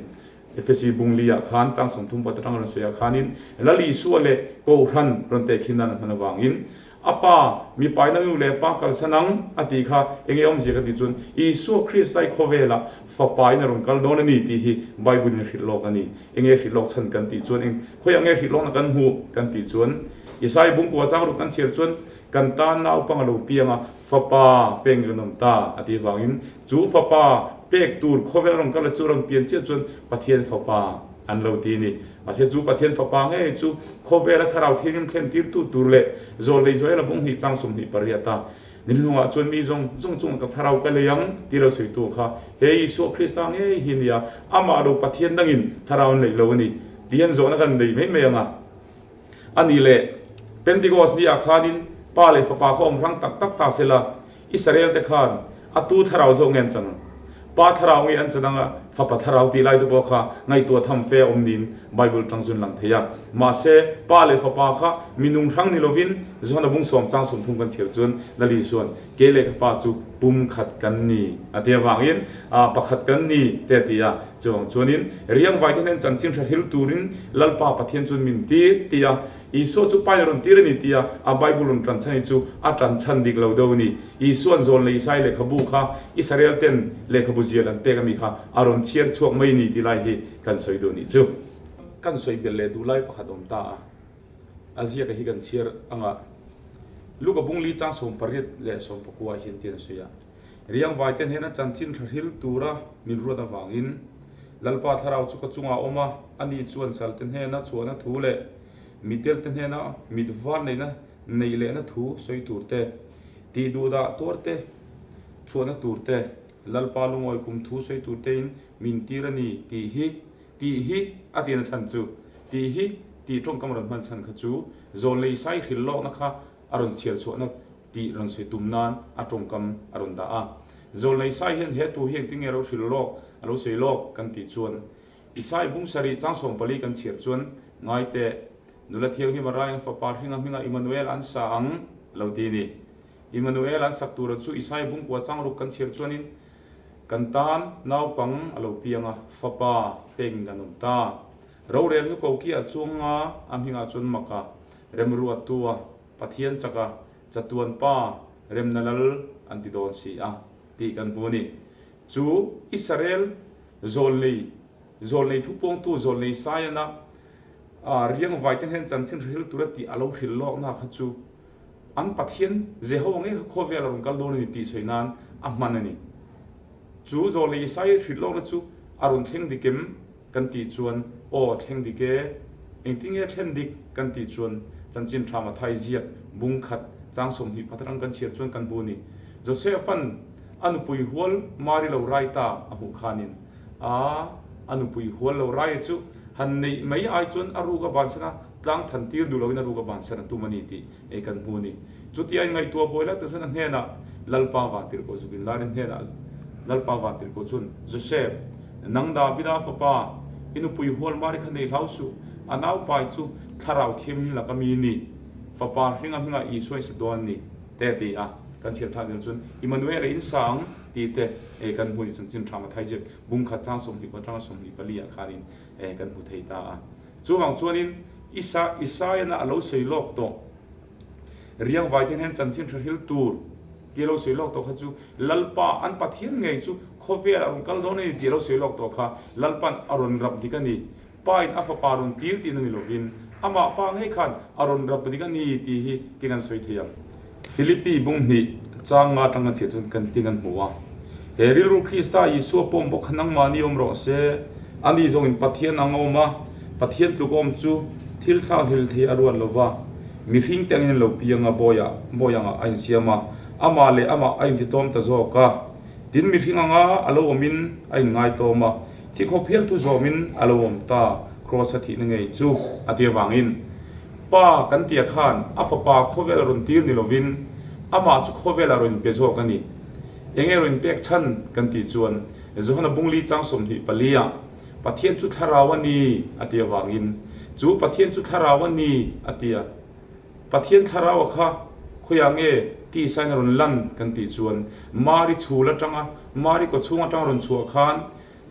Speaker 1: Efesi bung li ah khan chang 30 pat atang rawn sawi ah khanin Lal Isua leh Kohhran rawn tehkhin nan a hman avangin a pa mipaina nu leh pa kalsa nang a tih kha enge awmzia ka tih chuan Isua Krista i khawvelah fapa in a rawn kal dawn a ni tih hi Bible in a hrilh lawk a ni. Enge hrilh lawk chhan kan tih chuan eng khawiah nge hrilh lawkna kan hmuh kan tih chuan Isaiah bung kua chang ruk kan chhiar chuan Kan tan naupang a lo piang a, fapa pek kan awm ta a tih avangin chu fapa pek tur khawvel rawn kal a chu rawn pian chiah chuan Pathian fapa an lo ti a ni. Mahse chu Pathian fapa ngei chu khawvela thlarau thianghlim thlen tirtu tur leh zawl lei Joela bung hnih chang 28 a ni hnungah chuan mi zawng zawng chungah ka thlarau ka lei ang tih lo sawitu kha he Isua Krista ngei hi a ni a, amah lo Pathian dangin thlarau an neih lo a ni tih an zawhna kan nei mai mai ang a. A nih leh, Pentecost ni ah khanin Pa leh Fapa kha awm hrang tak tak ta sela, Israel te khan a tu thlarau zawk nge an chan ang? Pa thlarau nge an chan anga Fapa thlarau tih lai te pawh kha ngaihtuah tham fe a awm niin Bible tang zun lang thei a. Mahse, Pa leh Fapa kha minung hrang ni lovin Johana bung sawm chang 30 kan chhiar chuan Lali chuan Kei leh ka Pa chu pum khat kan ni a ti avangin pakhat kan ni te a ti a. Chuvang chuanin riangvai te hnen chanchin hre hril turin Lalpa Pathian chuan min tir ti a, Isua chu pain a rawn tir a ni ti a, a Bible rawn tan chhan hi chu a tan chhan dik lo deuh a ni. Isua'n zawn leh Isai lehkhabu kha Israel ten lehkhabu zial an pek ami kha a rawn chhiar chhuak mai ni ti lai hi kan sawi duh nih chu. Kan sawi belh leh duh lai pakhat awm ta a, a ziaka hi kan chhiar anga Luka bung li chang 18 leh 19 hian tian a sawi a. Riangvai te hnena chanchin hra hril tura min ruat avangin Lalpa thlarau chu ka chungah a awm a, ani chuan salte hnena chhuahna thu leh mitdelte hnena mit var neihna neih lehna thu sawi tur te, tih duhdah tuar te chhuahna tur te. Lalpa lungawi kum thu sawi tur tein min tir a ni tih hi, tih hi a tina chhan chu, tih hi tih tawngkam rawn hman chhan kha chu Zawnlei Isai hrilh lawkna kha a rawn chhiar chhuahna tih rawn sawi tum nan a tawngkam a rawn dah a. Zawnlei Isai hian he thu hi engtin nge a lo hrilh lawk, a lo sawi lawk kan tih chuan Isai bung sarih chang 14 kan chhiar chuan ngai teh, nula thianghlim a rai ang fapa hringa hminga Immanuel an sa ang lo ti a ni. Immanuel an sak tura chu Isai bung kua chang ruk kan chhiar chuanin kan tan naupang a lo piang a, fapa peng kan awm ta. Rorel hi koki ah chuang nga a hmingah chuan Maka, Remruattua, Pathian chaka, Chatuan Pa, Remna Lal an ti dawn si a tih kan hmu a ni. Chu Israel zawlnei, zawlnei thupawngtu zawlnei Saiana riangvai te hnen chanchin hril tura tih a lo hrilh lawkna kha chu an Pathian Jehovah ngei kha khawvel a rawn kal dawn a ni tih sawi nan a hman a ni. Chu zawlnei Isaiah hrilh lawkna chu a rawn thleng dik em kan tih chuan aw thleng dik e, engtin nge thlen dik kan tih chuan chanchin tha Mathai ziak bung khat chang 20 patharang kan chhiar chuan kan hmu a ni. Joseph-a'n a nupui hual Mari lo rai ta a hmuh khanin a a nupui hual lo rai chu han neih mai ai chuan a ruk a bansan a, tlang than tir duh loin a ruk a bansan a tum a ni tih ei kan hmu a ni. Chutia in ngaihtuah buai lai tur chuan a hnenah Lalpa Vantirhkoh zukin Larin hnenah Lalpa Vantirhkoh chuan, Joseph, nang Davida fapa, i nupui hual Mari kha nei hlau suh, a naupai chu Thlarau Thianghlim laka mi ni, fapa hringa hmingah Isua i sa dawn a ni, te a ti a. Kan chhiar thlak zel chuan Immanuel-a in sa ang tih te kan hmu ni chanchin tha Mathai ziak bung khat chang 20 atanga 24 ah khanin kan hmu thei ta a. Chuvang chuanin Isa Isaiah-na a lo sawi lawk tawh. Riangvai te hian chanchin hre hril tur tih a lo sawi lawk tawh kha chu Lalpa an Pathian ngei chu khawvel a rawn kal dawn a ni tih a lo sawi lawk tawh kha Lalpa'n a rawn rap dik a ni. Pa in a fapa rawn tir tihna ni lovin amah pa ngei khan a rawn rap dik a ni tih hi ti kan sawi thei ang. Philippi bung hnih chang nga atanga chhiah chuan kan ti kan hmu a. He rilru Krista Isua pawm bawk kha nangmahni awm rawh se. Ani zawngin Pathian ang a awm a, Pathian tluk awm chu thil thlak hlel thei a ruat lo va. Mihring te angin an lo piang a, bawiah bawi angah a insiam a, amah leh amah a intitlawm ta zawk a. Tin, mihring anga a lo awmin a inngaitlawm a, thi khawp hial thu zawmin a lo awm ta, Kraws a thihna ngei chu a ti avangin. Pa kan tia khan a fapa khawvel a rawn tir ni lovin amah chu khawvel a rawn inpe zawk a ni. Eng nge rawn inpek chhan kan tih chuan Johana bungli chang 24 ah Pathian chu thlarau a ni a ti avangin chu Pathian chu thlarau a ni a ti a. Pathian thlarau a kha khawiah nge tisain a rawn lan kan tih chuan Mari chhul atanga Mari kawchhung atanga rawn chhuah khan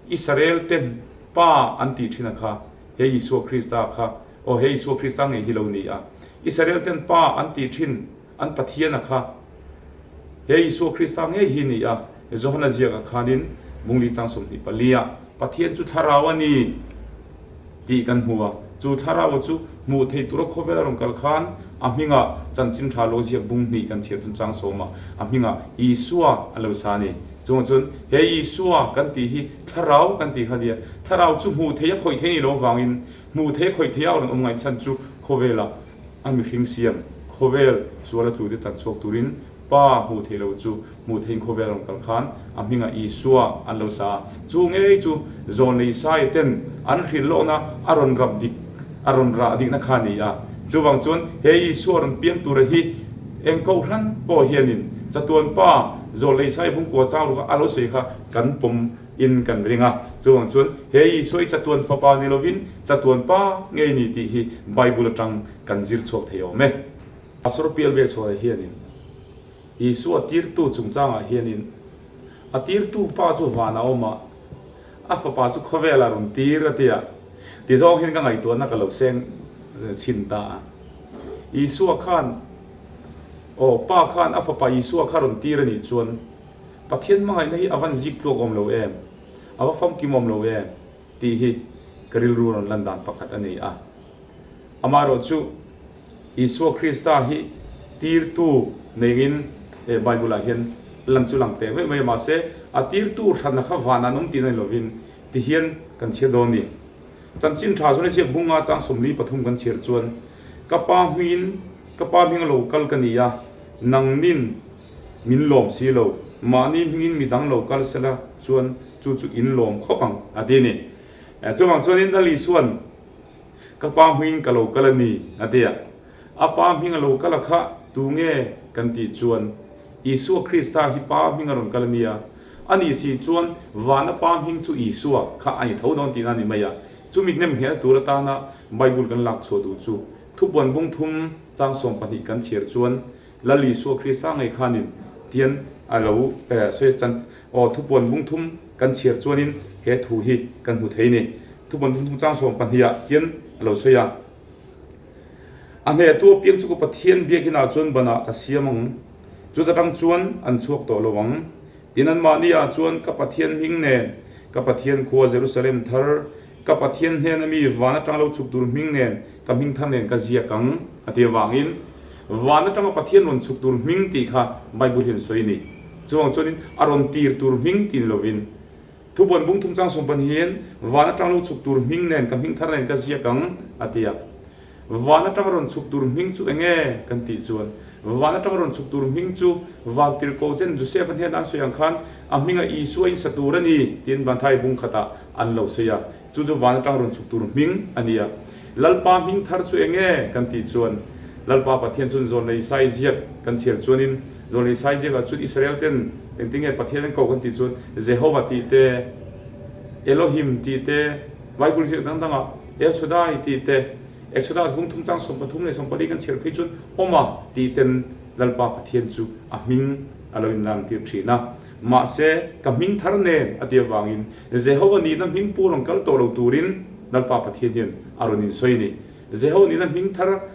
Speaker 1: Israel ten Pa an tih thin a kha he Isua Krista kha aw he Isua Krista ngei hi lo ni a. Israel ten Pa an tih thin an Pathian a kha he Isua Krista ngei hi ni a. Johana ziak ah khanin bungli chang 24 ah Pathian chu thlarau a ni tih kan hmu a. Chu thlarau chu hmuh theih tura khawvel a rawn kal khan a hmingah chanchin tha lo ziak bung hnih kan chhiar chungchang 10 ah a hmingah Isua a lo sa a ni. Chungah chuan he Isua kan tih hi thlarau kan tih kha a nia. Thlarau chu hmuh theih a khawih theih ni lo avangin hmuh theih a khawih theih a rawn awm ngaihchhan chu khawvelah a mihring siam khawvel sual a tlute tlan chhuak turin Pa hmuh theih lo chu hmuh theihin khawvel a rawn kal khan a hmingah Isua an lo sa a. Chu ngei chu Zawnlei Isaia ten an hrilh lawhna a rawn rap dik a rawn rah dikna kha a ni a. Chuvang chuan he Isua rawn piang tura hi eng kohhran pawh hianin chatuan Pa Zawnlei Isaia bungkua chang ruk a lo sawi kha kan pawm in kan ring a. Chuvang chuan he Isua hi chatuan fapa ni lovin chatuan Pa ngei ni tih hi Bible atang kan zir chhuak thei awm e. Pastor Pial ve chhuahah hianin Isua tirtu chungchangah hianin a tirtu pa chu van a awm a, a fapa chu khawvel a rawn tir a ti a, ti zawng hian ka ngaihtuahna ka lo seng chhin ta a. Isua khan aw pa khan a fapa Isua kha rawn tir a nih chuan Pathian hmangaihna hi a van zik tluak awm lo em, a va famkim awm lo em tih hi ka rilru rawn lan dan pakhat a ni a. Amaherawh chu Isua Krista hi tirtu neiin he Bible ah hian lan chu lang teh mai mai a, mahse a tirtu hranna kha van an awm tihna ni lovin ti hian kan chhiar dawn a ni. Chanchin tha chuan a ziak bunga chang 43 kan chhiar chuan, Ka pa hmingin ka pa hminga lo kal ka ni a, nangnin min lawm si lo. Mahni hmingin mi dang lo kal sela chuan chu chu in lawm khawp ang, a ti a ni. Chuvang chuanin Lal Isua'n, Ka pa hmingin ka lo kal a ni, a ti a. A pa hming a lo kal a kha tu nge kan tih chuan, Isua Krista hi Pa hming a rawn kal a nia. A nih si chuan vana Pa hming chu Isua kha a ni tho dawn tihna a ni mai a. Chumi hnem nghehna tur atana Bible kan lak chhuah duh chu thupuan bung thum chang 12 kan chhiar chuan Lal Isua Krista ngei khanin tian a lo sawi chan aw thupuan bung thum kan chhiar chuanin he thu hi kan hmu thei ni. Thupuan bung thum chang 12 ah tian a lo sawi a. A hnehtu apiang chu ka Pathian biakinah chuan banah ka siam ang, chuta tang chuan an chhuak tawh lo ang. Tin anmahni ah chuan ka Pathian hming nen, ka Pathian khua Jerusalem thar, ka Pathian hnena mi van atang lo chhuk tur hming nen, ka hming thar nen ka ziak ang, a ti avangin van atanga Pathian rawn chhuk tur hming tih kha Bible hian sawi a ni. Chuvang chuanin a rawn tir tur hming tih ni lovin, Thubuan bung thum chang sawm hian van atang lo chhuk tur hming nen ka hming thar nen ka ziak ang, a ti a. Van atang rawn chhuk tur hming chu enge kan tih chuan van atang rawn chhuk tur hming chu van tirhkoh chen Joseph-a hnenah an sawi ang khan a hminga Isua in sa tur a ni tiin Vanthai bung khatah an lo sawi a, chu chu van atang rawn chhuk tur hming a ni a. Lalpa hming thar chu enge kan tih chuan Lalpa Pathian chuan Zawnlei Sai ziak kan chhiar chuanin Zawnlei Sai ziakah chuan Israel ten engtinge Pathian an ko kan tih chuan Jehovah tih te, Elohim tih te, Bible ziak dang dangah El Shaddai tih te, Exodus bung thum chang 13 leh 14 kan chhiar phei chuan Awma tih ten Lalpa Pathian chu a hming a lo inlantir thin a. Mahse, ka hming thar nen a ti avangin Jehovah nihna hming pu rawn kal tawh lo turin Lalpa Pathian hian a rawn insawi a ni. Jehovah nihna hming thar,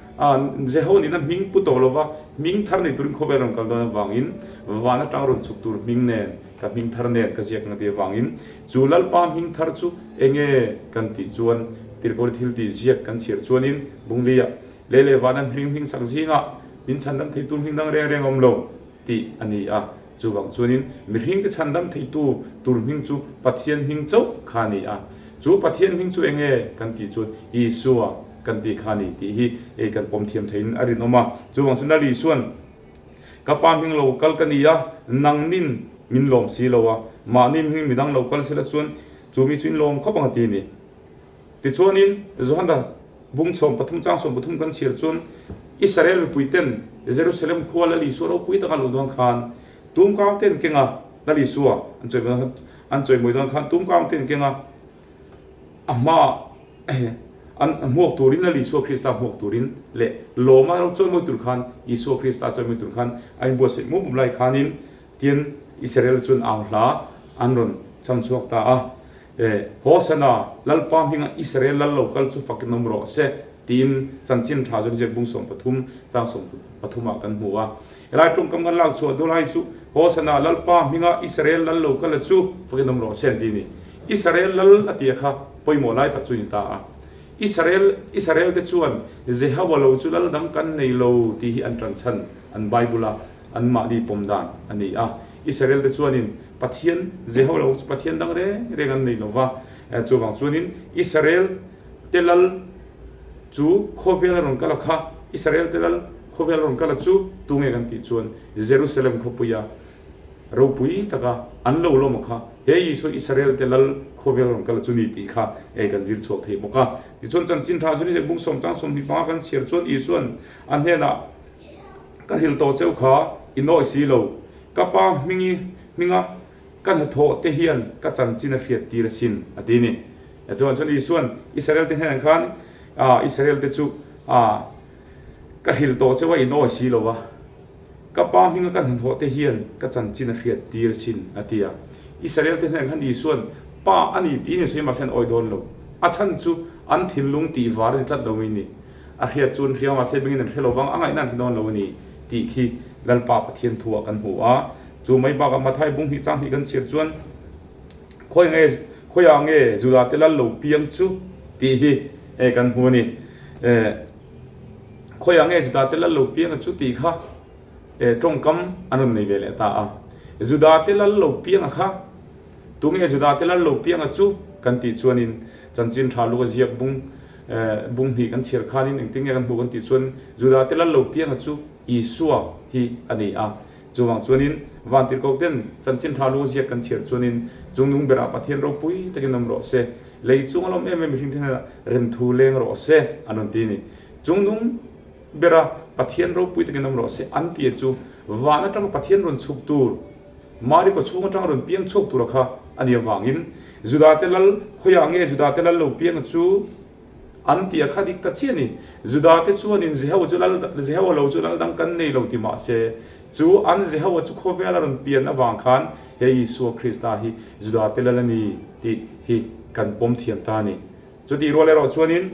Speaker 1: Jehovah nihna hming pu tawh lova hming thar nei turin khawvel rawn kal dawn avangin van atang rawn chhuk tur hming nen ka hming thar nen ka ziak ang ti avangin chu Lalpa hming thar chu enge kan tih chuan Tirhkawl thil tih ziak kan chhiar chuanin Bunglia lei leh vana hming hming sak zingah min chhandam theitu hming dang reng reng a awm lo tih a ni a. Chuvang chuanin mihringte chhandam theitu tur hming chu Pathian hming chauh kha a ni a. Chu Pathian hming chu enge kan tih chuan Isua kan tih kha a ni tih hi ei kan pawm thiam theiin a rinawm a. Chuvang chuan Lal Isua'n, Ka pa hming lo kal ka ni a, nangnin min lawm si lo a, mahni hmingin midang lo kal sela chuan chu mi chu in lawm khawp ang a ti a ni. Tichuanin Johana bung 13 chang 13 kan chhiar chuan Israel mipuiten Jerusalem khua Lal Isua ropui taka luh dawn khan tumkau te an keng a, Lal Isua an chawimawi dawn an chawimawi dawn khan tumkau te an keng a, a hma an hmuak turin Lal Isua Krista hmuak turin leh lawma lo chawimawi tur khan Isua Krista chawimawi tur khan a inbuatsaih mup mup lai khanin tin Israel chuan au hla an rawn cham chhuak ta a. E, Hosana, Lalpa hminga Israel lal lo kal chu fakin awm rawh se, tiin chanchin tha chu ziak bung 13 chang 13 ah kan hmu a. Helai tawngkam kan lak chhuah dul ai chu, Hosana, Lalpa hminga Israel lal lo kal a chu fakin awm rawh se an ti a ni. Israel lal a tia kha pawimawh lai tak chu a ni ta a. Israel, Israel te chuan Jehovah lo chu lal dang kan nei lo tih hi an tan chhan an Bible a anmahni pawm dan a ni a. Israel te chuanin Pathian, Jehovah lo chu Pathian dang reng reng an nei lo va. Chuvang chuanin Israel te lal chu khawvel a rawn kal a kha, Israel te lal khawvel a rawn kal a chu tunge kan tih chuan Jerusalem khawpuia ropui taka an lo lawm a kha, he Isua Israel te lal khawvel a rawn kal a chu ni tih kha kan zir chhuak thei bawk a. Tichuan chanchin tha chu ni bung sawm chang 25 kan chhiar chuan Isuan a hnenah ka hrilh tawh cheu kha i nawi si lo, Ka pa hmingi hminga ka hnathawh te hian ka chanchin a hriat tir asin, a ti a ni. Chuan chuan Isuan Israel te hnenah khan, Israel te chu ka hrilh tawh cheu a, in awi si lo va. Ka pa hminga ka hnathawh te hian ka chanchin a hriat tir asin, a ti a. Israel te hnenah khan Isuan, Pa a ni tiin sawi mahse an awi dawn lo. A chhan chu an thinlung tih var a ni tlat lo mai ni. A hriat chu an hria mahse bengin an hre lo vang, a ngaihna an hre dawn lo a ni tih khi Lalpa Pathian thu ah kan hmu a. Chu mai bakah Mathai bung hnih chang hnih kan chhiar chuan khawi nge khawiah nge Juda te lal lo piang chu tih hi e kan hmu a ni. E khawiah nge Juda te lal lo piang a chu tih kha e tawngkam an rawn nei ve leh ta a. Juda te lal lo piang a kha tunge Juda te lal lo piang a chu kan tih chuanin chanchin tha luk a ziak bung Bung hnih kan chhiar khanin engtin nge kan hmuh kan tih chuan Juda te lal lo pianga chu Isua hi a ni a. Chuvang chuanin Vantirhkoh ten chanchin tha lu ziak kan chhiar chuanin chungnung berah Pathian ropui takin awm rawh se, lei chung a lawm em em mihring te hnenah remthu leng rawh se an rawn ti a ni. Chungnung bera Pathian ropui takin awm rawh se an tia chu van atanga Pathian rawn chhuk tur, Mari kaw chhung atanga rawn piang chhuak tura kha a nih avangin Juda te lal khawiah nge Juda te lal lo piang chu an tia kha dik ta chiah a ni. Juda te chuanin Jehoa chu lal Jehoa lo chu lal dang kan nei lo ti mah se chu an Jehoa chu khawvela rawn pian avang khan he Isua Krista hi Juda te lal a ni tih hi kan pawm thiam ta a ni. Chutih rual erawh chuanin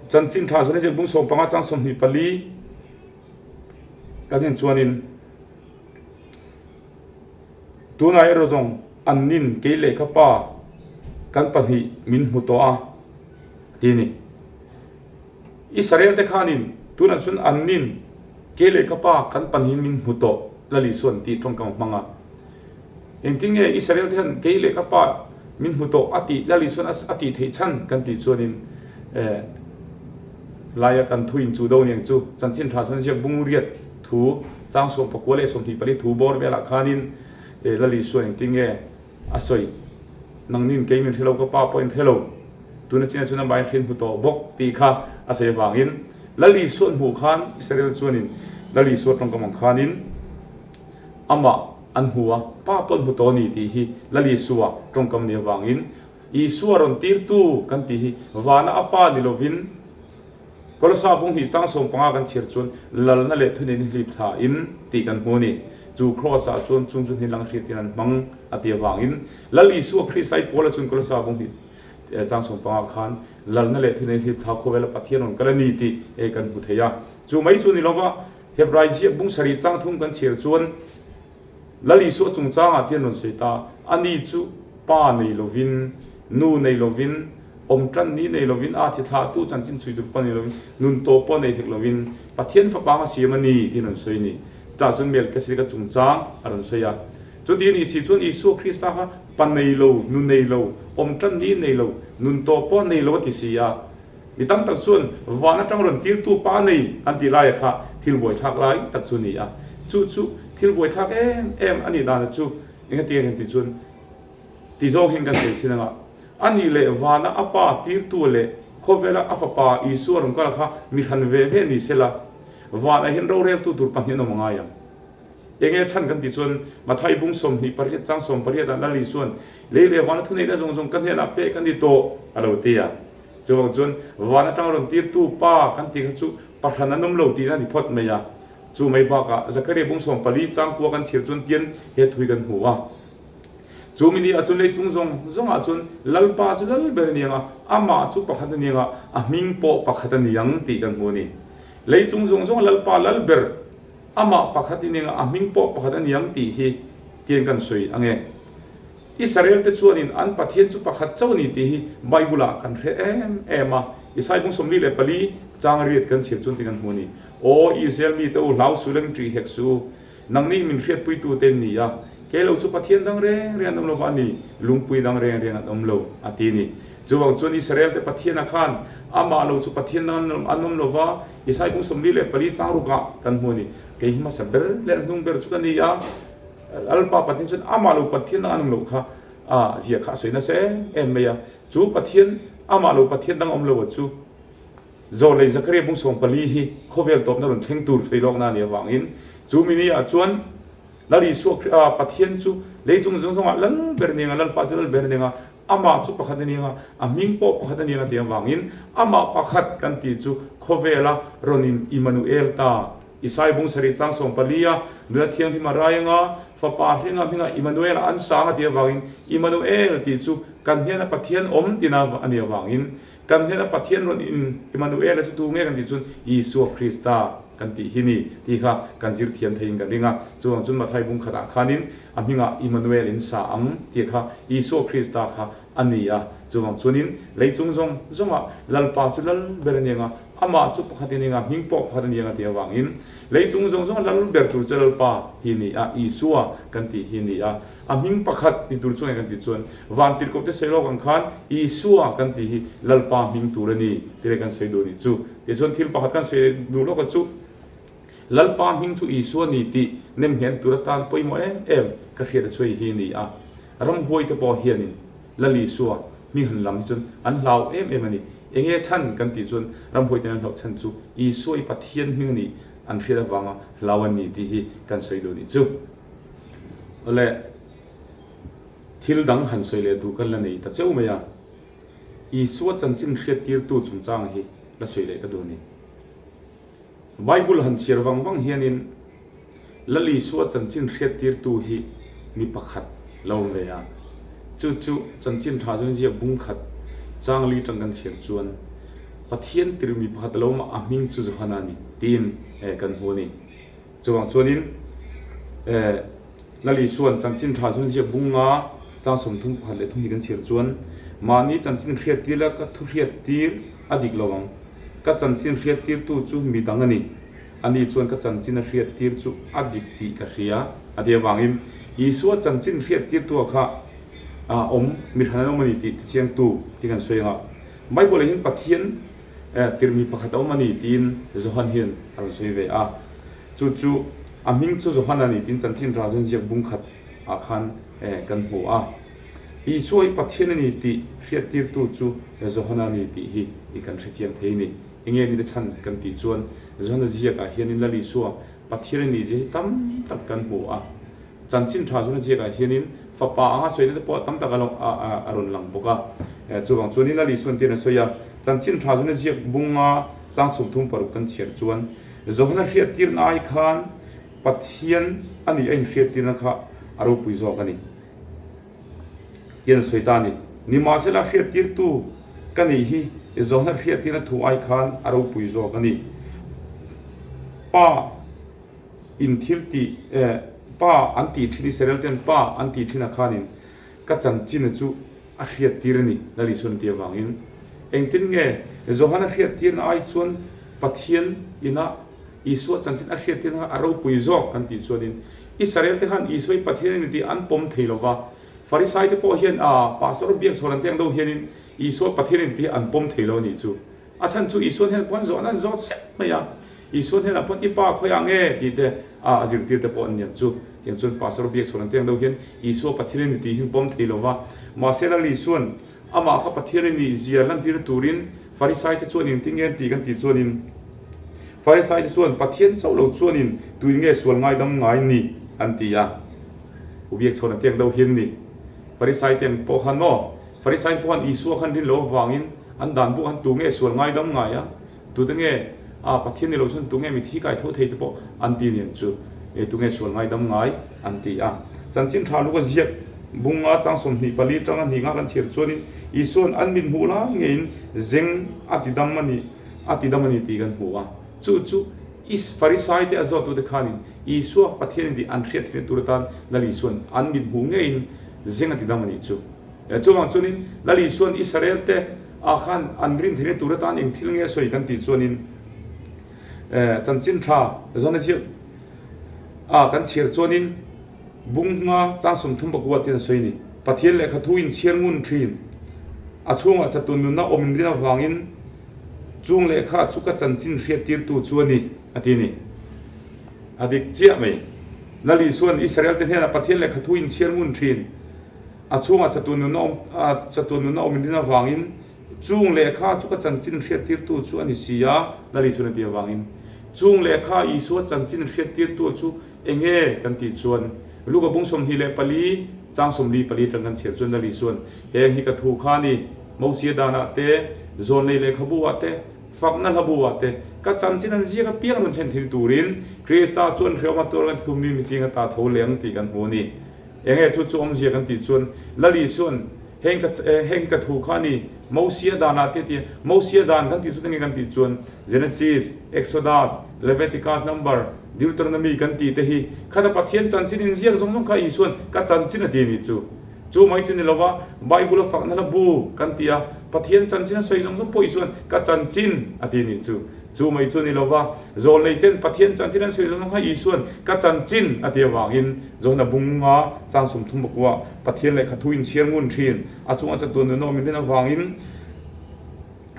Speaker 1: Chanchin tha chuan hei bung 15 chang 24 kan en chuanin tunah erawh zawng an nin kei leh ka pa kan pahnih min hmu tawh a ti a ni. Israel te khanin tunah chuan an nin kei leh ka pa kan pahnihin min hmu tawh Lal Isuan tih tawngkam a hmang a. Engtin nge Israel te hian kei leh ka pa min hmu tawh a tih Lal Isuan a tih theih chhan kan tih chuanin eh laia kan thu inchuh do niang chu chanchin tha chuan ziak bung riat thu chang 14 leh 24 thu bawr velah khanin eh Lal Isuan engtin nge a sawi nangnin kei min hre lo ka pa pawh in hre lo tuna chinah chuan amah in hriat hmu tawh bawk tih kha a sawi avangin Lal Isuan hmuh khan Israel chuanin Lal Isua tawngkam ang khanin Amah an hmu a, Pa pawh an hmu tawh a ni tih hi Lal Isua tawngkam nih avangin Isua rawn tirtu kan tih hi vana a Pa ni lovin Kolosa bung hnih chang 15 kan chhiar chuan lalna leh thuneihna hlip thla in tih kan hmu a ni. Chu Kraws ah chuan chung chu hnilang hriatin an hmang a ti avangin Lal Isua Krista i Paula chuan Kolosa bung hnih chang 15 khan lalna leh thuneihna hlip thla khawvela Pathian rawn kal a ni tih kan hmu thei a. Chu mai chu ni lova Hebrai ziak bung sarih chang thum kan chhiar chuan Lal Isua chungchangah tian rawn sawi ta, Ani chu pa nei lovin, nu nei lovin, awm tan ni nei lovin, a chi thlahtu chanchin chhui tur pawh nei lovin, nun tawh pawh nei hek lovin, Pathian fapa anga siam a ni tiin rawn sawi a ni. Chutah chuan Melkisedeka chungchang a rawn sawi a. Chuti a nih si chuan Isua Krista kha pa nei lo, nu nei lo, awm tan ni nei lo, nun tawh pawh nei lo a ti si a. Mi tam tak chuan van atang rawn tirtu pa nei an tih laia kha thil buaithlak lai tak chu a ni a. Chu chu thil buaithlak em em a nih dana chu engati nge kan tih chuan ti zawng hian kan sawi chin anga a nih leh vana a pa tirtu leh khawvela a fapa Isua rawn kal kha mi hran ve ve ni sela vanah hian roreltu tur pahnih an awm a ngai ang. Enge chhan kan tih chuan Mathai bung 28 chang 18 ah Lal Isuan lei leh vana thuneihna zawng zawng ka hnenah pek a ni tawh a lo ti a. Chuvang chuan van atang rawn tirtu pa kan tih kha chu pahran an awm lo tihna a ni phawt mai a. Chu mai bakah Zakaria bung 14 chang kua kan chhiar chuan tian he thui kan hmu a. Chu mi ni ah chuan leichung zawng zawngah chuan Lalpa chu lal ber a ni ang a, amah chu pakhat a ni ang a, a hming pawh pakhat a ni ang tih kan hmu a ni. Leichung zawng zawnga Lalpa lal ber amah pakhat a ni ang a, a hming pawh pakhat a ni ang tih hi tian kan sawi ang e. Israel te chuanin an Pathian chu pakhat chauh a ni tih hi Bible ah kan hre em em a, Isai bung 44 chang riat kan chhiar chuan ti kan hmu a ni. Aw Israel mite u hlau suh leng ṭih hek suh u, nangni min hriatpuitu te ni a, kei lo chu Pathian dang reng reng an awm lo va ni, lungpui dang reng reng an awm lo a ti a ni. Chuvang chuan Israel te Pathian ah khan amah lo chu Pathian dang an awm lo va, Isai bung 44 chang ruk ah kan hmu a ni. Kei hi hmasa ber leh hnung ber chu ka ni a. Lalpa Pathian chuan amah lo Pathian dang an awm loh kha a zia kha a sawi nasa em em mai a. Chu Pathian, amah lo Pathian dang awm lo a chu Zawlei Zakaria bung 14 hi khawvel tawpna rawn thleng tur sawi lawkna a nih avangin chu mini ah chuan Lal Isua Khrih Pathian chu lei chung zawng zawngah lal ber nia nga, Lalpa chu lal ber nia nga, amah chu pakhat a nia nga, a hming pawh pakhat a nia nga tih avangin amah pakhat kan tih chu khawvela rawn in Immanuel ta Isai bung sarih chang 14 a nula thianghlim a rai anga fapa hlinga hminga Immanuel a an sang a tih avangin Immanuel tih chu kan hnena Pathian awm tina a nih avangin kan hnena Pathian rawn in Immanuel a chu tu nge kan tih chuan Isua Krista kan tih hi ni tih kha kan zir thiam theiin kan ring a. Chuvang chuan Mathai bung khatah khanin a hmingah Immanuel in sa ang tih kha Isua Krista kha a ni a. Chuvang chuanin lei chung zawng zawngah Lalpa chu lal ber a ni anga. Amah chu pakhat in enga hming pawh pakhat a ni ang a tih avangin lei chung zawng zawnga lal ber tur chu Lalpa hi a ni a, Isua kan tih hi a ni a. A hming pakhat ni tur chu nge kan tih chuan Vantirhkohte sawi lawk ang khan Isua kan tih hi Lalpa hming tur a ni tih leh kan sawi duh a nih chu. Tichuan thil pakhat kan sawi duh lawk a chu Lalpa hming chu Isua ni tih nem hian tur atan pawimawh em em ka hriat a chhuai hi a ni a. Ramhuaite pawh hianin Lal Isua hming han lam hi chuan an hlau em em a ni. Enge chhan kan tih chuan ramhuaiten an hlauh chhan chu Isua i Pathian hming a nih an hriat avanga hlau an ni tih hi kan sawi duh a nih chu. Awle, thil dang han sawi leh duh kan la nei ta cheu mai a, Isua chanchin hriattirtu chungchang hi la sawi leh ka duh a ni. Bible han chhiar vang vang hianin Lal Isua chanchin hriattirtu hi mi pakhat lo awm ve a, chu chu chanchin tha chuan ziak bung khat chang li tang kan chhiar chuan Pathian tir mi pakhat a lo awm a, a hming chu Johana a ni tiin kan hmu a ni. Chuvang chuanin Lal Isua'n chanchin tha chuan ziak bung nga chang 31 leh 32 kan chhiar chuan mahni chanchin hriattir la ka thu hriattir a dik lo ang. Ka chanchin hriattirtu chu mi dang a ni. Ani chuan ka chanchin a hriattir chu a dik tih ka hria a ti avangin Isua chanchin hriattirtua kha a awm mi hran an awm a ni tih tichiangtu tih kan sawi ang a. Bible-ah hian Pathian Tirhmi pakhat a awm a ni tiin Johan hian a rawn sawi ve a. Chu chu a hming chu Johan a ni tiin chanchin rah chuan ziak bung khat ah khan kan hmu a. Isua hi Pathian a ni tih hriattirtu chu Johan a ni tih hi i kan hrechiang thei a ni. Enge ni te chhan kan tih chuan Johana ziak ah hianin Lal Isua Pathian a nih zia hi tam tak kan hmu a. Chanchin tha chuan a ziakah hianin fapa anga sawina te pawh tam tak a a rawn lang bawk a. Chuvang chuanin Lal Isuan tiin a sawi a, Chanchin tha chuan a ziak bunga chang 36 kan chhiar chuan Johana hriattirna ai khan Pathian a nih a inhriattirna kha a ropui zawk a ni tiin a sawi ta a ni. Nimahsela hriattirtu ka nih hi Johana hriattirna thu ai khan a ropui zawk a ni. Pa. In thil tih eh pa an tih thin Israel ten pa an tih thin a khanin ka chanchin chu a hriat tir a ni Lal Isuan tih avangin engtin nge Johana hriat tirna ai chuan Pathian ina Isua chanchin a hriat tirna kha a ropui zawk kan tih chuanin Israel te khan Isua hi Pathian a ni tih an pawm thei lova Farisai te pawh hian a pastor biak chhawn an teng deuh hianin Isua Pathian a ni tih an pawm thei lo a nih chu. A chhan chu Isua hnenah pawh an zawhna an zawt sep mai a, Isua hnenah pawh i pa khawiah nge tih te a zirtir te pawh an niang chu. Tiang chuan Pastor biak chhuah an teng deuh hian Isua Pathian a ni tih hi an pawm thei lo va, mahse Lal Isua'n amah kha Pathian a nih zia lantir turin Farisai te chuan engtin nge an tih kan tih chuanin Farisai te chuan Pathian chauh lo chuanin tuin nge sual ngaidam ngai ni an ti a, u biak chhuah an teng deuh hian ni Farisai te ang pawh khan maw Farisai pawh khan Isua khan rin loh avangin an dan buh khan tu nge sual ngaidam ngai a, tute nge a Pathian ni lo chuan tu nge mithi kai tho thei te pawh an ti nen chu e tu nge sual ngaidam ngai an ti a. Chanchin tha luka ziak bunga chang 24 tanga hnih nga kan chhiar chuanin Isua'n an mit hmuh lai ngeiin zeng a ti dam a ni a ti dam a ni tih kan hmu a. Chu chu Is Farisai te a zawttute khanin Isua Pathian in tih an hriat theihna tur atan Lal Isua'n an mit hmuh ngeiin zeng a ti dam a nih chu. Chuvang chuanin Lal Isua'n Israel te ah khan an rin theihna tur atan eng thil nge a sawi kan tih chuanin chanchin tha zawn a ziak a kan chhiar chuanin bung hma chang 34 tiin a sawi a ni. Pathian lehkha thu in chhiar ngun thin a chhungah chatun nunna awm in rin avangin chung lehkha chu ka chanchin hriattirtu chu a ni a ti a ni. A dik chiah mai. Lal Isua'n Israel te hnenah Pathian lehkha thu in chhiar ngun thin. A chhungah chatuan nunna awm chatuan nunna awm in rin avangin chung lehkha chu ka chanchin hriattirtu chu a ni si a, Lal Isuan a ti avangin chung lehkha Isua chanchin hriattirtu chu eng nge kan tih chuan Luka bung 24 chang 44 atang kan chhiar chuan Lal Isuan heng hi ka thu kha a ni, Mosia danah te, zawnlei lehkhabu ah te, fakna hlabu ah te ka chanchin an ziak apiang rawn thlen thil turin Krista chuan hreawm a tuar kan ti thum mi mi ching ata tho leh ang tih kan hmu a ni. Enge chu chu awmzia kan tih chuan Lal Isua'n heng ka heng hi ka thu kha a ni, Mosia danah te tia Mosia dan kan tih chu enge kan tih chuan Genesis, Exodus, Leviticus, Number, Deuteronomy kan tih te hi khata Pathian chanchin inziak zawng zawng kha Isua'n ka chanchin a ti a nih chu. Chu mai chu ni lova, Bible a fakna hla bu kan ti a, Pathian chanchin a sawi zawng zawng pawh Isua'n ka chanchin a ti nih chu. Chu mai chu ni lova, zawlnei ten Pathian chanchin an sawi zawng zawng kha Isua'n ka chanchin a ti avangin Johana bunga chang 30 pakua Pathian lehkha thu inchhiar ngun thin a chungah chatuan nunawm min hlen avangin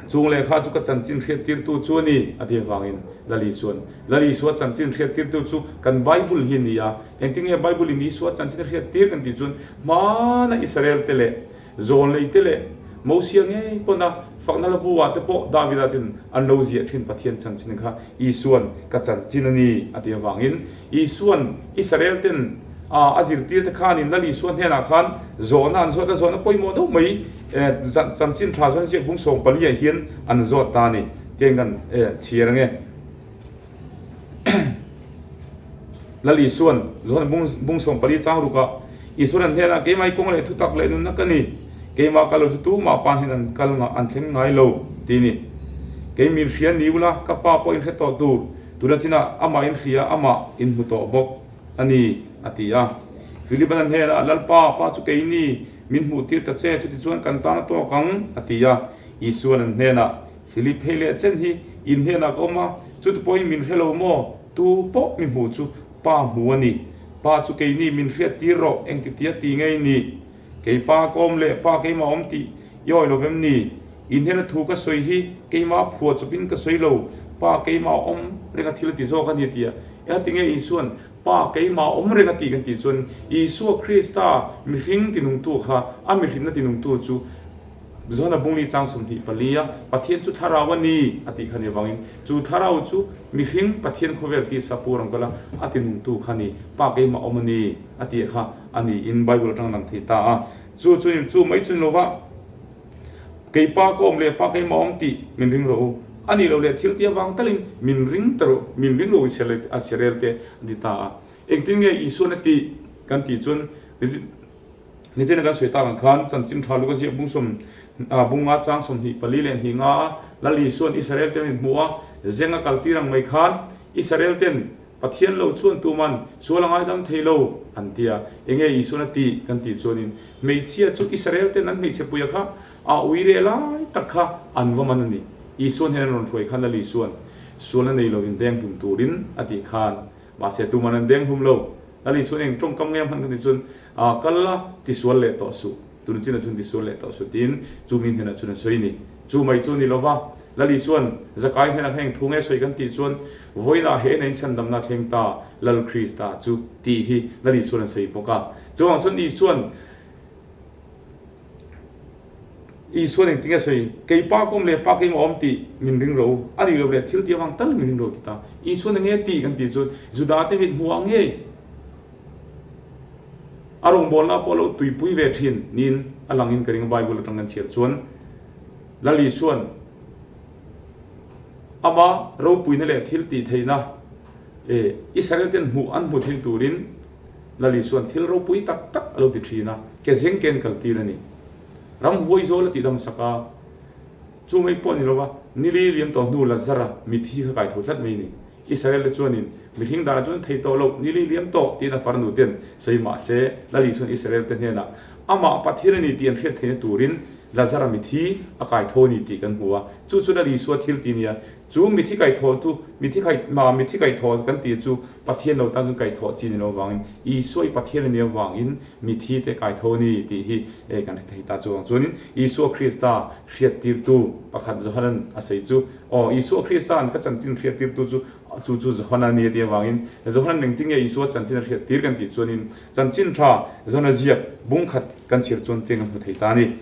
Speaker 1: Chung lehkha chu ka chanchin hriattirtu chu a ni, a ti avangin Lal Isua'n, Lal Isua chanchin hriattirtu chu kan Bible hi a ni a, engtinge Bible in Isua chanchin a hriattir kan tih chuan hmana Israel te leh Zawnlei te leh Mosia ngei pawna fakna la bu ah te pawh Davida ten an lo ziah thin Pathian chanchin kha Isua'n ka chanchin a ni, a ti avangin Isua'n Israel ten a zirtir te khanin Lal Isua hnenah khan zawhna an zawt a, zawhna pawimawh deuh mai chanchin tha chuan ziak bung 14 ah hian an zawt ta a ni tiang kan chhiar ange. Lal Isua'n zawhna bung 14 chang rukah Isua'n an hnenah keimah i kawng leh thutak leh nunna ka ni, keimah kal lo chu tumah pan hian an kal an thleng ngai lo ti a ni. Kei min hria ni ula ka pa pawh in hre tawh tur. Tuna chinah amah in hria, amah in hmu tawh bawk a ni, a ti a. Philip-a'n a hnenah, Lalpa, Pa chu kei ni, min hmuh tir ta che, chutichuan kan tan a tawk ang, a ti a. Isua'n an hnenah, Philip, hei leh chen hi in hnenah ka awm a, chuti pawhin min hre lo maw? Tu pawh mi hmuh chu Pa hmu a ni. Pa chu kei ni, min hriat tir rawh, engtitia ti ngei ni? Kei Pa ka awm leh Pa keimah awm tih i awi lo vem ni? I hnena thu ka sawi hi keimah phuah chawpin ka sawi lo, Pa keimah awm reng a thil a ti zawk a ni tia. Eng tinge Isua'n Pa keimah awm reng a tih kan tih chuan Isua Krista mihring tinungtu kha a mihrinna tinungtu chu Johana bungli chang 24 a Pathian chu thlarau a ni a tih kha ni avangin chu thlarau chu mihring Pathian khawvel tisa pu rang kala a tinungtu kha ni Pa keimah awm a ni a tih kha a niin Bible atang lang thei ta a. Chu chu chu mai chu ni lova Kei pa ka awm leh pa keimah awm tih min ring rawh u. A nih loh leh thil tia vang talin min ring ta rawh, min ring lo a Israel te an ti ta a. Engtin nge Isuan a tih kan tih chuan nichina kan sawi tak ang khan chanchin tha luk a ziak bung sawm bunga chang 24 leh hnih nga a Lal Isuan Israel te min hmuh a, zeng a kal tir ang mai khan Israel ten Pathian lo chuan tuman sual a ngaidam thei lo an ti a, enge Isuan a tih kan tih chuanin hmeichhia chu Israel ten an hmeichhe puia kha a ui reh lai tak kha an va man a ni. Isuan hian an rawn hruai khan Lal Isuan sual a nei lovin deng hlum turin a tih khan mahse tuman an deng hlum lo. Lal Isuan eng tawngkam nge a hman kan tih chuan kal la tisual leh tawh suh. Tun chinah chuan tisual leh tawh suh tiin chu mi hnenah chuan an sawi a ni. Chu mai chu a ni lova, Lal Isua'n Zakai hnenah heng thu nge sawi kan tih chuan vawiinah he ina inchhandamna thleng ta Lal Krista chu tih hi Lal Isua'n a sawi bawk a. Chuvang chuan Isua'n Isua'n engtin nge sawi, Kei pa ka awm leh pa keimah awm tih min ring ro, a nih loh leh thil tih avang tal min ring ro ti ta. Isua'n enge tih kan tih chuan Juda te mit hmuh ah ngei A rawngbawlna pawh lo tuipui ve thin niin a langin ka ring Bible atang kan chhiar chuan Lal Isua'n ama ropuina leh thil tih theihna Israel ten hmuh an hmu thin turin Lal Isua'n thil ropui tak tak a lo ti thin a, ke zeng ken kal tir a ni. Ramhuai zawl a tihdam sak a, chu mai pawh a ni lova, nili liam tawh hnu Lazara mithi kha kai tho tlat mai a ni. Israel te chuanin mihring danah chuan thei tawh loh, nili liam tawh tiin a farnu ten sawi mah se, Lal Isua'n Israel te hnenah amah Pathian a ni tih an hriat theihna turin Lazara mithi a kai tho a ni tih kan hmu a. Chu chu Lal Isua thil ti nia. Chu mithi kaihthawh chu mithi kai ma mithi kaihthawh kan tih chu Pathian lo tan chuan kaihthawh chi ni lo avangin Isua i Pathian a nih avangin mithi te kai tho a ni tih hi kan hre thei ta chuang. Chuanin Isua Krista hriattirtu pakhat Johanan a sawi chu Aw, Isua Krista'n ka chanchin hriattirtu chu chu chu Johana a ni a tih avangin Johanan engtin nge Isua chanchin a hriattir kan tih chuanin chanchin tha Johana ziak bung khat kan chhiar chuan tiang kan hmu thei ta a ni.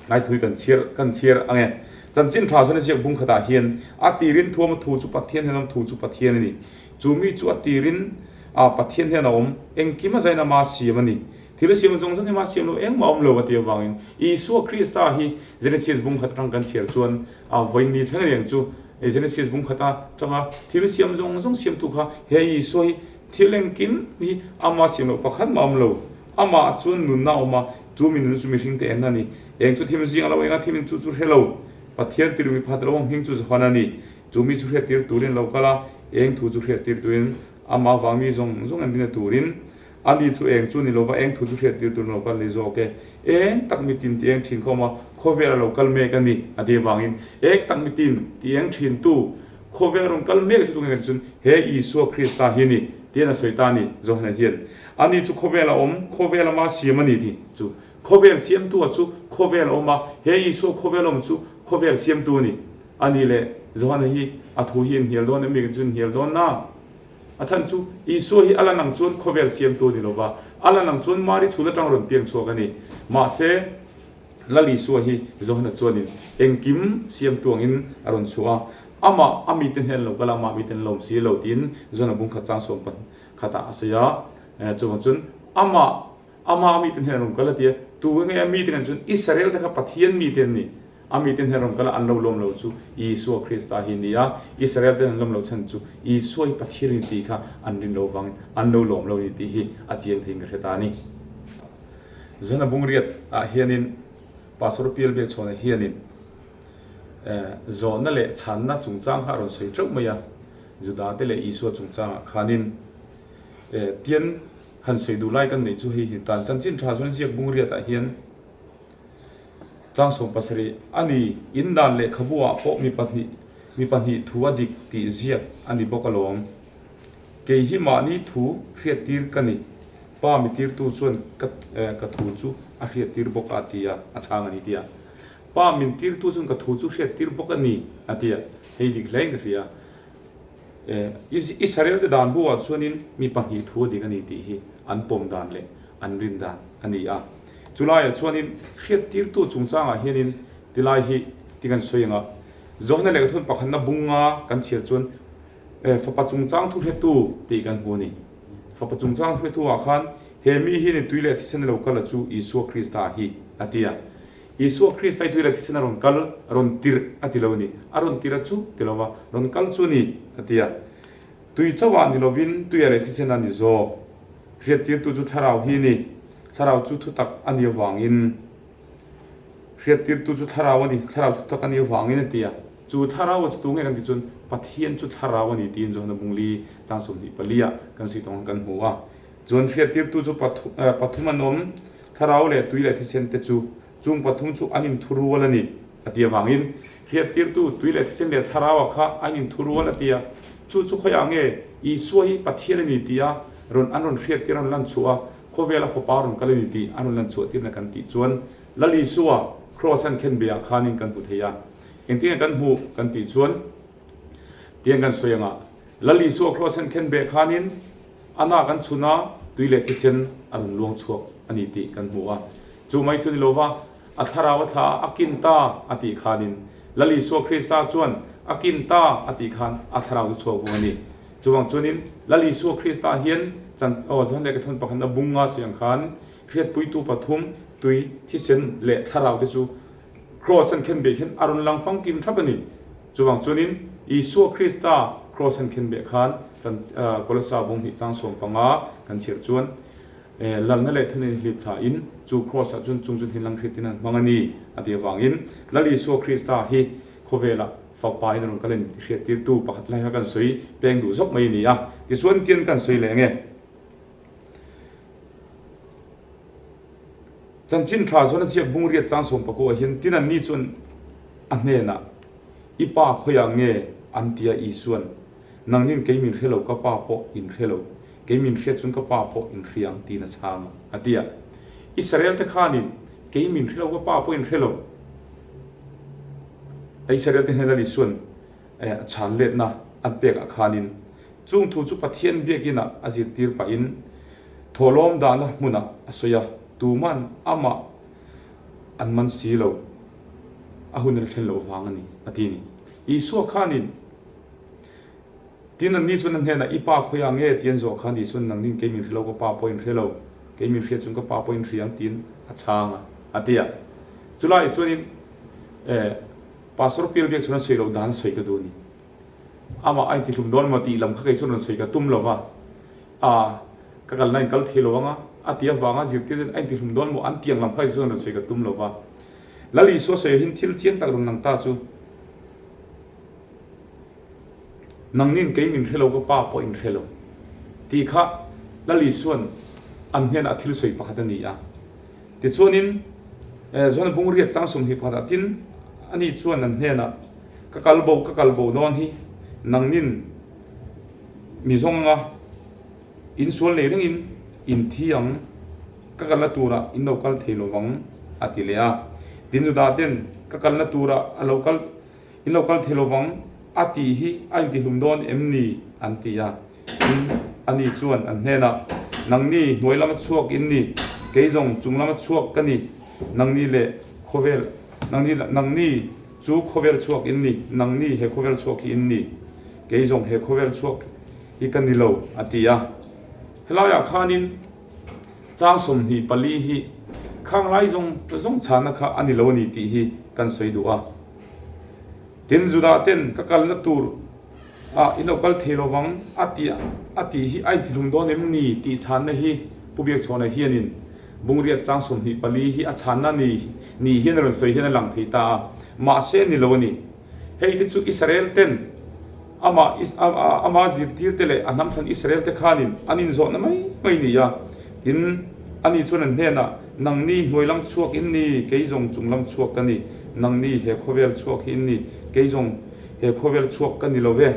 Speaker 1: Ngaithui kan chhiar kan chhiar ang e. Chanchin tha Johana ziak bung khatah hian a tirin thuama thu chu Pathian hian a awm, thu chu Pathian a ni. Chu mi chu a tirin ah Pathian hian a awm, engkim a zain ama siam a ni. Thil a siam zawng zawng hi ama siam lo engmah a awm lo a tih avangin Isua Krista hi Genesis bung khat atang kan chhiar chuan A vawiin thleng reng chu Genesis bung khat atanga thil siam zawng zawng siamtu kha he Isua hi thil engkim hi ama siam loh pakhat mah a awm lo. Amah chuan nunna a awm a, chu mi nunna chu mihring te enna a ni. Eng chu thim zing a lo eng a, thimin chu chu hre lo. Pathian tirh mi pakhat lo awm hming chu Johana a ni. Chu mi chu hriattir turin a lo kal a, eng thu chu hriattir turin amah vang mi zawng zawng entirna turin. Ani chu eng chu ni lova eng thu chu hriat tir turin a lo kal ni zawk e. Eng tak mitin ti eng thin khawm a, khawvel a lo kal mek a ni a tih avangin eng tak mitin ti eng thin tu khawvel a rawn kal mek chu tunge kan chuan he Isua Krista hi a ni tiin a sawi ta a ni Johana hian. Ani chu khawvel a awm, khawvel ama siam a ni tih chu khawvel siamtu a chu khawvel a awm a, he Isua khawvel awm chu khawvel siamtu a ni. A ni leh Johana hi a thu hi inhnial dawn em ni kan chu inhnial dawn na. A chhan chu Isua hi a la nang chuan khawvel siamtu a ni lo va, a la nang chuan Mari chhul atang rawn piang chhuak a ni. Mahse, Lal Isua hi Johana chuanin engkim siamtu angin a rawn chhuah a, amah a mite hnen lo kal a, amah mite an lawm si lo tiin Johana bungkhat chang sawm khatah a sawi a. Chuvang chuan amah Ama a mite hnen rawn kal a ti a, tu nge a mite hnen chuan Israel te kha Pathian mite an ni. A mite hnen rawn kal a, an lo lawm lo chu Isua Krista hi a ni a, Israel ten an lawm lo chhan chu Isua hi Pathian a ni tih kha an rin lo vangin an lo lawm lo a ni tih hi a chiang theiin ka hre ta a ni. Zana bungriat ah hianin Pastor Pial Biakchhawna hianin zawhna leh chhanna chungchang kha a rawn sawi teuh mai a, Juda te leh Isua chungchangah khanin tian Han sawi duh lai kan neih chu hei hi tan chanchin tha chuan ziak bung riatah hian Changsawm pasarih a ni. In dan lehkhabu ah pawh mi pahnih mi pahnih thu a dik tih ziak a ni bawk alawm. Kei hi mahni thu hriattir ka ni. Pa mi tirtu chuan ka ka thu chu a hriattir bawk a ti a, a chhang a ni ti a. Pa min tirtu chuan ka thu chu hriattir bawk a ni a ti a, hei dik hlein ka hria. Israel te dan buah chuanin mi pahnih thu a dik a ni tih hi an pawm dan leh an rin dan a ni a. Chulaiah chuanin hriattirtu chungchangah hianin tilai hi ti kan sawi ang a, Johana lehkhathawn pakhatna bunga kan chhiar chuan fapa chungchang thu hretu tih kan hmu a ni. Fapa chungchang thu hretu ah khan he mi hi ni tui leh thisen a lo kal a chu Isua Krista hi a ti a. Isua Krista hi tuila thisen a rawn kal, a rawn tirh a ti lo a ni. A rawn tirh a chu ti lo va, rawn kal chu a ni a ti a. Tui chauhah ni lovin tuia leh thisen a ni zawk. Hriattirtu chu thlarau hi a ni. Thlarau chu thutak a ni avangin Hriattirtu chu thlarau a ni, thlarau chu thutak a ni avangin a ti a. Chu thlarau a chu tu nge kan tih chuan Pathian chu thlarau a ni tiin Johana Bungli chang 24 ah kan sawi tawng kan hmu a. Chuan hriattirtu chu pathum an awm. Thlarau leh tui leh thisen te chu chung pathum chu an inthurual a ni, a ti avangin hriattirtu tui leh thisen leh Thlarau-a kha an inthurual a ti a. Chu chu khawiah nge Isua hi Pathian a ni tih a rawn an rawn hriattir a rawn lan chhuah a, khawvela fapa rawn kal a ni tih an rawn lan chhuah tirna kan tih chuan Lal Isua Kraws an khen beh ah khanin kan hmu thei a. Engtin nge kan hmuh kan tih chuan tiang kan sawi anga Lal Isua Kraws an khen beh khanin A na kan chhun a, tui leh thisen a rawn luang chhuak a ni tih kan hmu a. Chu mai chu ni lo va, a thlarau a thla a, a kin ta a tih khanin Lal Isua Krista chuan a kin ta a tih khan a thlarau chu chhuak vung a ni. Chuvang chuanin Lal Isua Krista hian chan aw John leh Kathawn pakhatna bunga sawi ang khan hriatpuitu pathum, tui, thisen leh thlarau te chu Kraws an khen beh hian a rawn lang famkim thap a ni. Chuvang chuanin Isua Krista Kraws an khen beh khan chan Kolosa bung hnih chang 15 kan chhiar chuan Lalna leh thuneih hlip thla in chu Kraws ah chuan chung chu hnin lang hriatin an hmang a ni a tih avangin Lal Isua Krista hi khawvelah fapa in a rawn kal a ni tih hriattirtu pakhat lai kha kan sawi peng duh zawk mai a ni a. Tichuan tian kan sawi leh nge? Chanchin tha chuan a ziak bung riat chang 19 ah hian tin anni chuan a hnenah, I pa khawiah nge? an ti a, Isua'n, Nangnin kei min hre lo, ka pa pawh in hre lo, kei min hriat chuan ka pa pawh in hria ang tiin a chhang a, a ti a. Israel te khanin, Kei min hre lo, ka pa pawh in hre lo. Israel te hnenah Isua'n a chhan letna an pekah khanin Chung thu chu Pathian biakinah a zirtir pahin thawhlawm dahna hmunah a sawi a, tuman amah an man si lo, a hun a thlen loh vang a ni, a ti a ni. Isua khanin, Tin, anni chuan a hnenah, I pa khawiah nge? ti an zawh khan Isua'n, Nangnin kei min hre lo, ka pa pawh in hre lo, kei min hriat chuan ka pa pawh in hria ang, tiin a chhang a, a ti a. Chulaiah chuanin, Pastor Pial biak chuan a sawi loh dan a sawi ka duh a ni. Amah a intihlum dawn emaw tih lam kha kei chuan rawn sawi ka tum lo va, a ka kalna in kal thei lo anga a ti avanga zirtir ten a intihlum dawn emaw an tiang lam kha kei chuan rawn sawi ka tum lo va. Lal Isua sawi ahin thil chiang tak rawn lang ta chu, Nangnin kei min hre lo ka pa pawh in hre lo tih kha Lal Isua'n. an hnenah thil sawi pakhat a ni a. Tichuanin, Johana bung riat chang 20 pakhatah tin ani chuan an hnenah, Ka kal bo, ka kal bo dawn hi, nangnin mi zawng anga in sual nei rengin in thi ang, ka kalna turah in lo kal thei lo vang, a ti leh a. Tin Judah ten, Ka kalna turah a lo kal, in lo kal thei lo vang, a tih hi a intihlum dawn em ni? an ti a. Tin, ani chuan an hnenah, Nangni hnuai lama chhuak in ni, kei zawng chung lama chhuak ka ni, nangni leh khawvel, nangni, nangni chu khawvel chhuak in ni, nangni he khawvel chhuak hi in ni, kei zawng he khawvel chhuak hi ka ni lo, a ti a. Helaiah khanin chang 24 hi khang lai zawng zawng chhanna kha a ni lo a ni tih hi kan sawi duh a. Tin, Judah ten ka kalna tur ah in lo kal thei lo vang a ti a tih hi a intihlum dawn em ni tih chhanna hi Pu Biakchhawna hianin Bungriat chang 24 hi a chhanna ni ni hian a rawn sawi hian a lang thei ta a, mahse ni lo a ni. Hei te chu Israel ten amah ama zirtir te leh a hnam thlan Israel te khanin an inzawhna mai mai ni a, tin ani chuan an hnenah Nangni hnuai lam chhuak in ni, kei zawng chung lam chhuak ka ni, nangni he khawvel chhuak hi in ni, kei zawng He khawvel chhuak ka ni lo ve.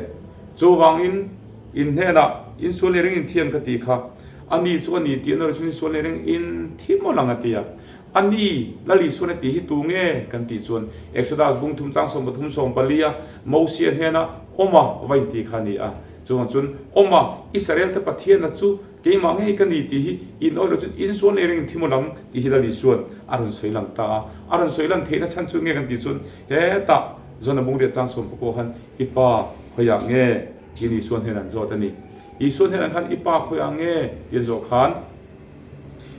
Speaker 1: Chuvangin in hnenah in sual nei reng in thiam ka ti kha. A ni chu a ni tih a nawr chuan in sual nei reng in thi mawlh ang a ti a. A ni, Lal Isuan a tih hi tu nge? kan tih chuan Exodus bung thum chang 13 14 a Mosia hnena awm a va in ti kha a ni a. Chuvang chuan awm a, Israel te Pathiana chu Keimah ngei ka ni tih hi in awih loh chuan in sual nei reng in thi mawlh ang tih hi Lal Isuan a rawn sawi lang ta a. A rawn sawi lang theihna chhan chu nge kan tih chuan hetah John-a bungriat chang sawm pakua khan i pa khawiah nge tiin Isua hnenah an zawt a ni. Isua hnenah khan i pa khawiah nge tih an zawh khan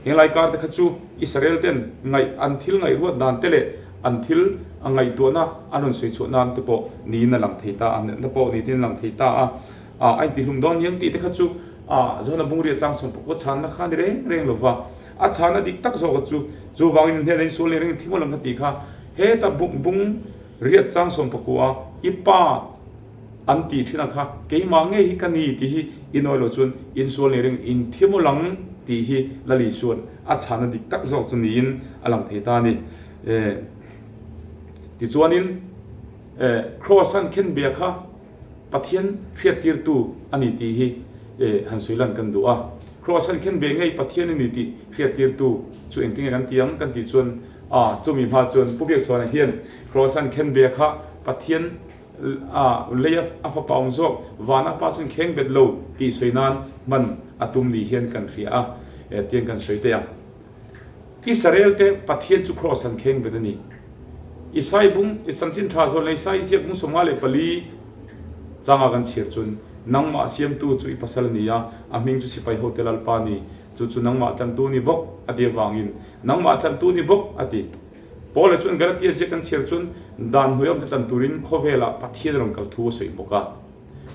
Speaker 1: henglai kar te kha chu Israel ten ngaih an thil ngaihruat dan te leh an thil a ngaihtuahna an rawn sawi chhuah nan te pawh niin a lang thei ta a, natna pawh niin a lang thei ta a. A intihlum dawn niang tih te kha chu John-a bungriat chang sawm pakua chhanna kha a ni reng reng lo va, a chhanna dik tak zawk chu chuvangin in hnenah in sual nei reng in thi mawlh ang ka tih kha heta bung riat chang 19 i pa an tih thin ang kha keimah ngei hi ka ni tih hi i nawi loh chuan in sual nei reng in thi mawlh ang tih hi Lal Isua'n a chhanna dik tak zawk chu niin a lang thei ta a ni. Tichuanin Kraws an khenbia kha Pathian hriattirtu a ni tih hi han sawi lan kan duh a. Kraws an khen ve ngei Pathian a ni tih hriattirtu chu engtin nge kan ti ang kan tih chuan a chumi hma chuan Pu Biakchhuana hian Kraws an khen ve kha Pathian a lei a fapa awm zawk van a pa chuan kheng bet lo tih sawi nan hman a tum ni hian kan hria a tiang kan sawi teh ang. Israel te Pathian chu Kraws an kheng bet a ni. Isai bung, i chanchin tha zawn leh Isai ziak bung 54 changa kan chhiar chuan, Nangmah siamtu chu i pasal a ni a, a hming chu sipai hote Lalpa a ni, chu chu nangmah tlantu ni bawk, a ti avangin, Nangmah tlantu ni bawk, a ti. Paula chuan Galatia ziak kan chhiar chuan, Dan hnuai awmte tlan turin khawvelah Pathian a rawn kal thu a sawi bawk a.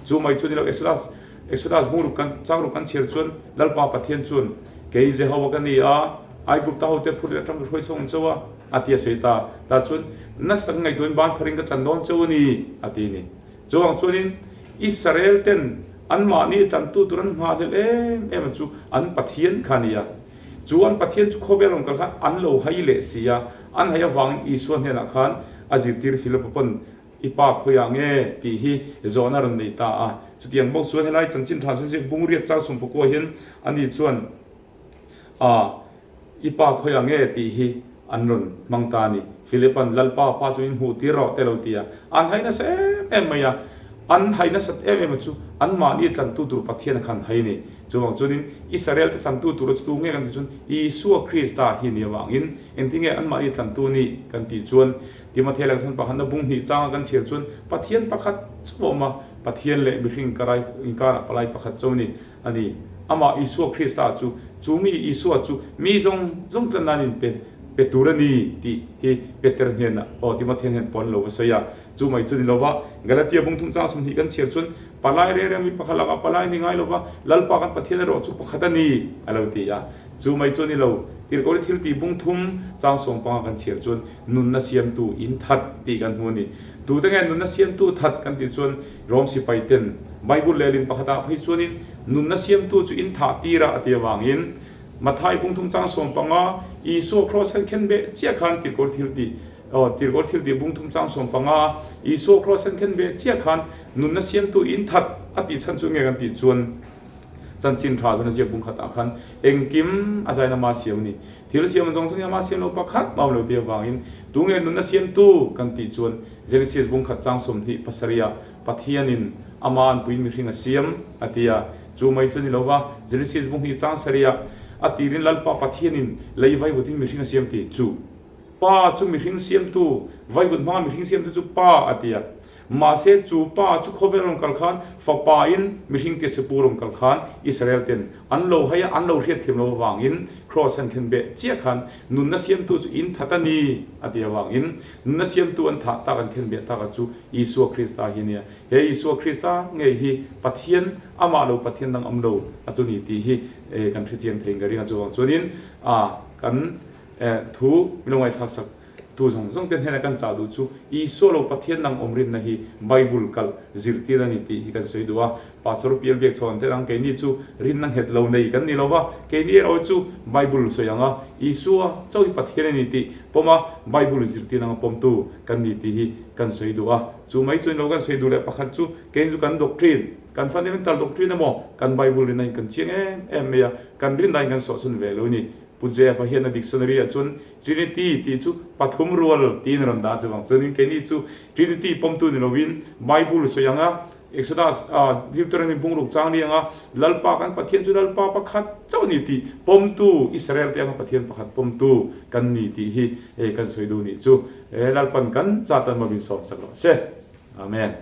Speaker 1: Chu mai chu ni lo, Exodus, Exodus bung ruk kan, chang ruk kan chhiar chuan Lalpa Pathian chuan, Kei Jehovah ka ni a, Aigupta hote phur leh atang ka hruai chhuak ang cheu a, a ti a sawi ta. Tah chuan, Nasa taka ngaihtuahin ban pharin ka tlan dawn cheu a ni, a ti a ni. Chuvang chuanin Israel ten anmahni tlantu tur an nghahhlelh em em a chu an Pathian kha a ni a. Chu an Pathian chu khawvel rawn kal khan an lo hai leh si a, an hai avangin Isua hnenah khan a zirtir Philip-a pawn I pa khawiah nge? tih hi zawhna rawn nei ta a. Chutiang bawk chuan helai chanchin tha chuan ziak bung riat chang 19 hian ani chuan a I pa khawiah nge? tih hi an rawn hmang ta a ni. Philipa'n Lalpa pa chu in hmuh tir rawh te lo ti a. An hai nasa em em mai a. An hai nasat em em a chu anmahni tlantu tur Pathian kha an hai a ni. Chuvang chuanin Israel te tlantu tur chu tu nge kan tih chuan Isua Krista hi ni avangin engtinge anmahni tlantu ni kan tih chuan Timothea leh Thun pakhatna bung hnih changa kan chhiar chuan Pathian pakhat chauh a awm a, Pathian leh mihring karai inkarah palai pakhat chauh ni a ni. Amah Isua Krista chu, chu mi Isua chu mi zawng zawng tlan nan in pe pe tur a ni tih hi Peter hnenah aw Timothea hnen pawh an lo va sawi a. Chu mai chu ni lova Galatia bung thum chang 20 kan chhiar chuan palai reng reng mi pakhat lakah palai ni ngai lova Lalpa kan Pathian erawh chu pakhat a ni a lo ti a. Chu mai chu ni lo, Tirhkohna thil tih bung thum chang 15 kan chhiar chuan nunna siamtu in that tih kan hmu a ni. Tute nge nunna siamtu that kan tih chuan Rom sipai ten Bible lehlin pakhatah phei chuanin nunna siamtu chu in thah tir a a ti avangin Matthai bungthum chang 15 Isua kraws an khen beh chiah khan tirhkawr thil tih aw tirhkawr thil tih bungthum chang 15 Isua kraws an khen beh chiah khan nunna siamtu in that a tih chhan chu nge kan tih chuan chanchin tha chuan a ziak bung khatah khan engkim a zaina ma siam a ni. Thil siam zawng zawng hi ama siam lo pakhat mah awm lo tih avangin tunge nunna siamtu kan tih chuan Genesis bung khat chang 27 ah Pathianin ama anpuiin mihring a siam a ti a, chu mai chu ni lo va, Genesis bung hnih chang sarih a tirin Lalpa Pathianin lei vaivutin mihring a siam tih chu Pa chu mihring siamtu, vaivut hmanga mihring siamtu chu Pa a ti a. Mahse, chu Pa chu khawvel rawn kal khan Fapain mihring tia sipu rawn kal khan Israel ten an lo hai a, an lo hriat thiam lo avangin Kraws an khen beh chiah khan nunna siamtu chu in that a ni a ti avangin Nunna siamtu an thah tak an khenbeh tak a chu Isua Krista hi a nia. He Isua Krista ngei hi Pathian, amah lo Pathian dang awm lo a chu ni tih hi kan hrechiang thei in ka ring a. Chuvang chuanin kan thu min lo ngaihthlak sak tu zawng zawng te hnena kan chah duh chu Isua lo Pathian dang awm rinna hi Bible kalh zirtir a ni tih hi kan sawi duh a. Pastor Pial biak chhawn te dang keini chu rinna nghet lo nei kan ni lo va, keini erawh chu Bible sawi ang a, Isua chauh hi Pathian a ni tih pawm a, Bible zirtir anga pawmtu kan ni tih hi kan sawi duh a. Chu mai chuan lo kan sawi duh leh pakhat chu keini chu kan doctrine, kan fundamental doctrine emaw kan Bible rinna in kan chiang em em mai a, kan rinna in kan sawhchhun ve lo a ni. Pu Jeff-a hian a dictionary ah chuan Trinity tih chu pathum rual tiin a rawn dah chuvang chuanin keini chu Trinity pawmtu ni lovin Bible sawi ang a, Exodus, Deuteronomy bungruk chang ni anga Lalpa kan Pathian chu Lalpa pakhat chauh a ni tih pawmtu Israel te anga Pathian pakhat pawmtu kan ni tih hi hei kan sawi duh nih chu Lalpan kan zat an mawmin sawm sak rawh se. Amen.